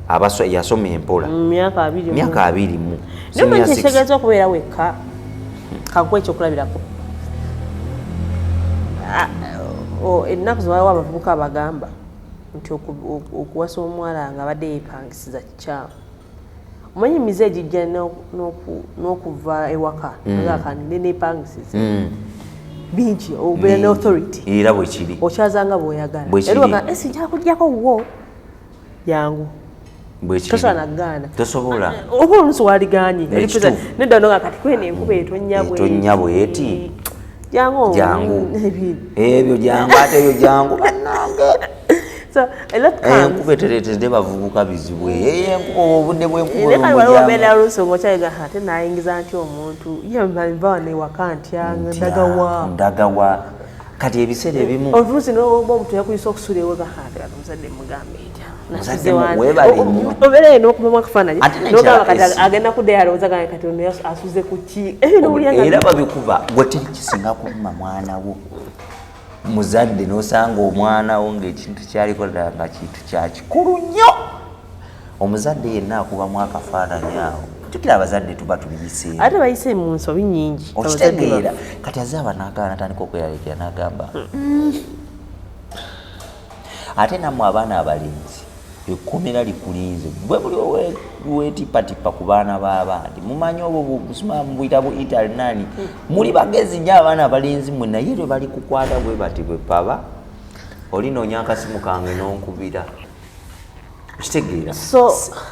aba yasoma empola. Myaka 20. Myaka 20 mu Naye omanyi senior six. Kyekitegeza okubeera wekka, kankuwa ekyokulabirako. Ennaku zino waliwo abavubuka abagamba nti okuwasa omuwala nga abadde yeepangisiza kikyamu. Omanyi emize egijja n'okuva ewaka nga kandinde neepangisiza. Bingi, obeera ne authority. Era bwe kiri. Okyazanga bw'oyagala. Bwe kiri. Era ogamba, "Esi nja kuggyako wo jangu." Bwe kiri. Tosobola nagaana. Tosobola. Oba oluusi waliganye. Ekituufu. Nedda no nga kati kweno enkuba etonnya bweti. Etonnya bweti. Jangu. Jangu. Ebintu. Ebyo jangu, ate ebyo jangu bannange. So a lot comes. Enkuba etereetedde bavubuka bizibu. Enkuba, obudde bw'enkuba. Naye kale waliwo Olwo obeera oluusi ng'okyayiga, ate naayingiza ntya omuntu ye nva wano ewaka ntya, ndagawa? Ndagawa? Kati ebiseera ebimu Oluusi noba omuntu yakuyisa okusula ewaka, ate kati omuzadde mugambe ntya? Muzadde weebale nnyo. Obeera eno okubamu akafaananyi Ate n'ekirala nogamba kati agenda kuddayo alowooza gange kati ono asuze ku ki? Ebyo nowulira nga Era babikuba gwe, teri kisinga kuluma mwana wo muzadde n'osanga omwana wo ng'ekintu kyaliko ddala nga kintu kya kikulu nnyo. Omuzadde yenna akubamu akafaananyi awo, jjukira abazadde tuba tubiyiseemu. Ate bayise mu nsobi nnyingi abazadde. Okitegeera? Kati azaaba nagala natandika okweraliikira n'agamba, Ate nammwe abaana abalenzi, ekkomera likulinze gwe buli weetipatipa ku baana b'abandi. Mumanyi obwo busima mubuyita bu italy nani, muli bagezi nnyo abaana abalenzi mwe, naye lwe bali kukwata bwe bati bwe paba olinoonya akasimu kange n'onkubira. Kitegeera?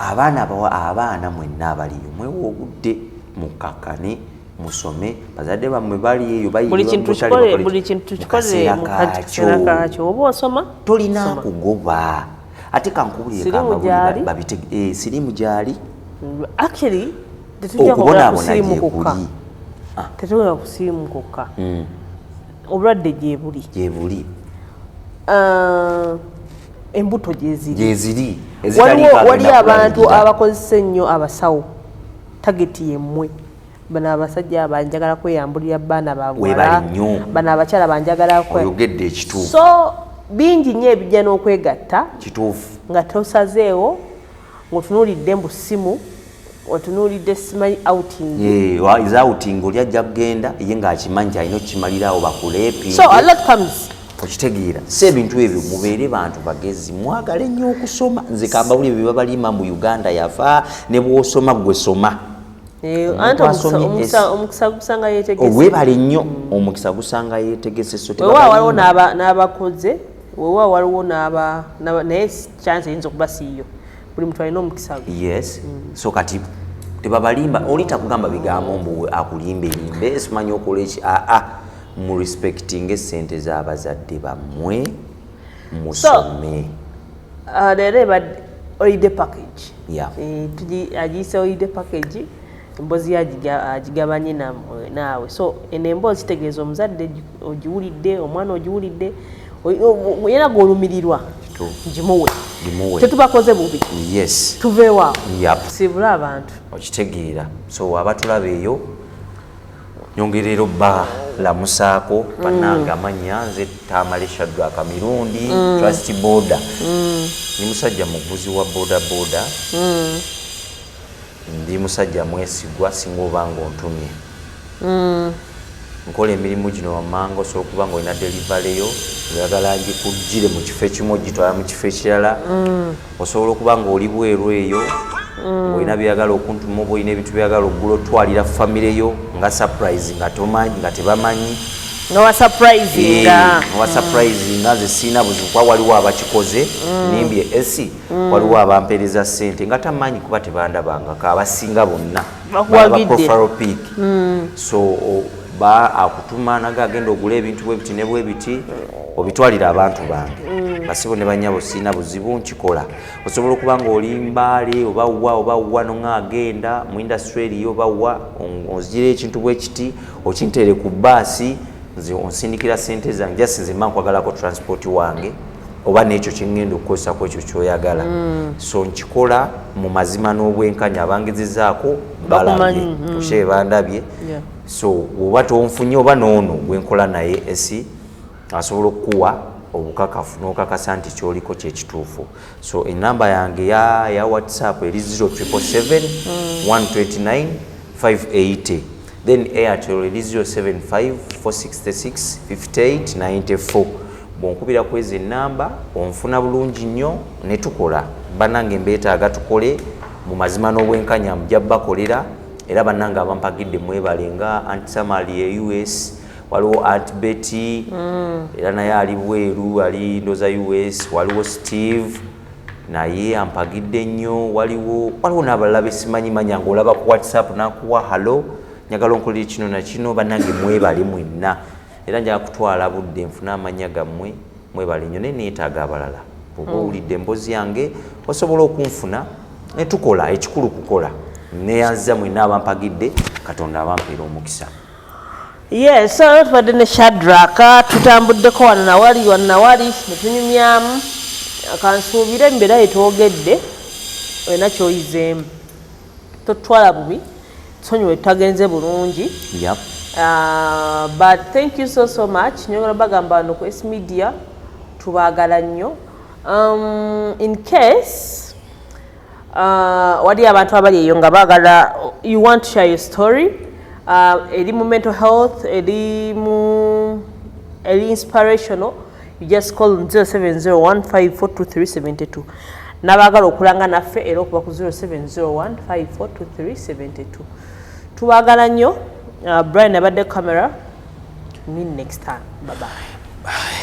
Abaana abaana mwenna abaliyo, mwewa obudde, mukakkane, musome. Bazadde bammwe bali eyo. Buli kintu kikole, buli kintu kikole mu kaseera kaakyo. Oba osoma, Tolina soma. kugoba. Ate kankubulire, Siriimu kambabulire, gyali. Siriimu gyali. Actually tetujja kwogera ku Okubonaabona siriimu kwokka. gyekuli. Tetugenda ku siriimu kwokka, obulwadde gyebuli. Gyebuli. Ah, embuto gyeziri. Gyeziri. Waliwo wali abantu abakozesa ennyo abasawo, target yemmwe. Bano abasajja banjagala kweyambulira baana babuwala. Weebale nnyo. Bano abakyala banjagala Oyogedde ekituufu. So bingi nnyo ebijja n'okwegatta Kituufu. nga tosazeewo, ng'otunuulidde mbu simu, otunuulidde simanyi outing. Eza outing, oli ajja kugenda ye ng'akimanyi nti alina okukimalirawo bakuleepinge. So a lot comes. Okitegeera? Si ebintu ebyo, mubeere bantu bagezi, mwagale nnyo okusoma. Nze kambawulire, bye babalima mu Uganda yafa ne bw'osoma gwe soma. Eh, anti Omuntu asomye omukisa gusanga yeetegese. Weebale nnyo, omukisa gusanga yeetegese, so Weewaawo waliwo tebabalima. n'abakoze, weewaawo waliwo naye chance eyinza okuba siiyo. Buli muntu alina omukisa gwe. Yes, so kati tebabalimba. Oli takugamba bigambo mbu akulimba erimbe, simanyi okola eki. Aa, mu respecting esente z'abazadde bammwe, musome. Ah, leero ebadde holiday package. Yeah. Eh, agiyise holiday package, emboozi ye agigabanye naawe. So eno emboozi kitegeeza omuzadde ogiwulidde, omwana ogiwulidde, yena gw'olumirirwa, Kituufu. gimuwe. Gimuwe. Tetubakoze bubi. Tuveewaawo. Siibule abantu. Okitegeera? So abatulaba eyo, nyongerera obba lamusaako bannange. Amannya nze Tamale Shadrack Mirundi, Trust Boda. Ndi musajja muvuzi wa boda boda, ndi musajja mwesigwa. Singa oba nga ontumye, nkola emirimu gino wammanga. Osobola okuba nga olina delivery yo, oyagala ngikugire mu kifo ekimu ogitwala mu kifo ekirala. Osobola okuba nga oli bweru eyo, ng'olina byeyagala okuntuma, oba olina ebintu byeyagala okugula otwalira famire yo nga surprise, nga tomanyi, nga tebamanyi. Nga wa surprisinga. Nga surprise nga nze siina buzibu, kuba waliwo abakikoze. Nimbye esi waliwo abampeereza ssente nga tamanyi, kuba tebandabangako. Abasinga bonna Bakuwagidde. balaba profile pic. So ba akutuma naga agenda ogula ebintu bwe biti ne bwe biti, obitwalira abantu bange, basibo ne banyabo. Siina buzibu, nkikola. Osobola okuba nga oli Mbaale oba wa oba wa, nonga agenda mu industry eriyo oba wa, onzijira ekintu bwe kiti, okintere ku baasi, nze onsindikira sente zange. Just nze mba nkwagalako transport wange oba n'ekyo kyeŋŋenda okukozesako ekyo kyoyagala. So nkikola mu mazima n'obwenkanya. Abangezezaako balabye, Bakumanyi, okyebe bandabye. So oba tonfunye oba noono gwenkola naye esi asobola okukuwa obukakafu n'okakasa nti kyoliko kyekituufu. So enamba yange ya WhatsApp eri 0777 129 580, then Airtel eri 075 466 58 94. Bwonkubira ku ezo enamba onfuna bulungi nnyo ne tukola. Bannange mbeetaaga, tukole mu mazima n'obwenkanya, mujja bakolera. Era bannange abampagidde mwebale, nga Antisamali e US, Waliwo Aunt Betty, era naye ali bweru, ali ndoza US. Waliwo Steve, naye ampagidde nnyo. Waliwo n'abalala besimanyi manya, ngaolaba ku WhatsApp nakuwa, "Hello, njagala onkolere kino na kino." Bannange, mwebale mwenna, era njagala kutwala budde nfune amanya gammwe. Mwebale nnyo, naye neetaaga abalala. Oba owulidde emboozi yange, osobola okunfuna netukola. Ekikulu kukola. Neyanziza mwenna abampagidde. Katonda abampeera omukisa. Yes, so tubadde ne Shadrack, tutambuddeko wano nawali, wano nawali, netunyumyamu. Kansuubire embeera yetwogedde olina kyoyizeemu. Totwala bubi, tusonyiwe tutagenze bulungi. But thank you so so much. Nyongera bagamba wano ku S Media tubaagala nnyo. In case wali abantu abali eyo nga baagala, you want to share your story, eri mu mental health, eri mu eri inspirational, you just call 0701542372. N'abaagala okulanga naffe era okuba ku 0701542372. Tubaagala nnyo. Brian abadde camera. Meet next time. Bye bye. Bye.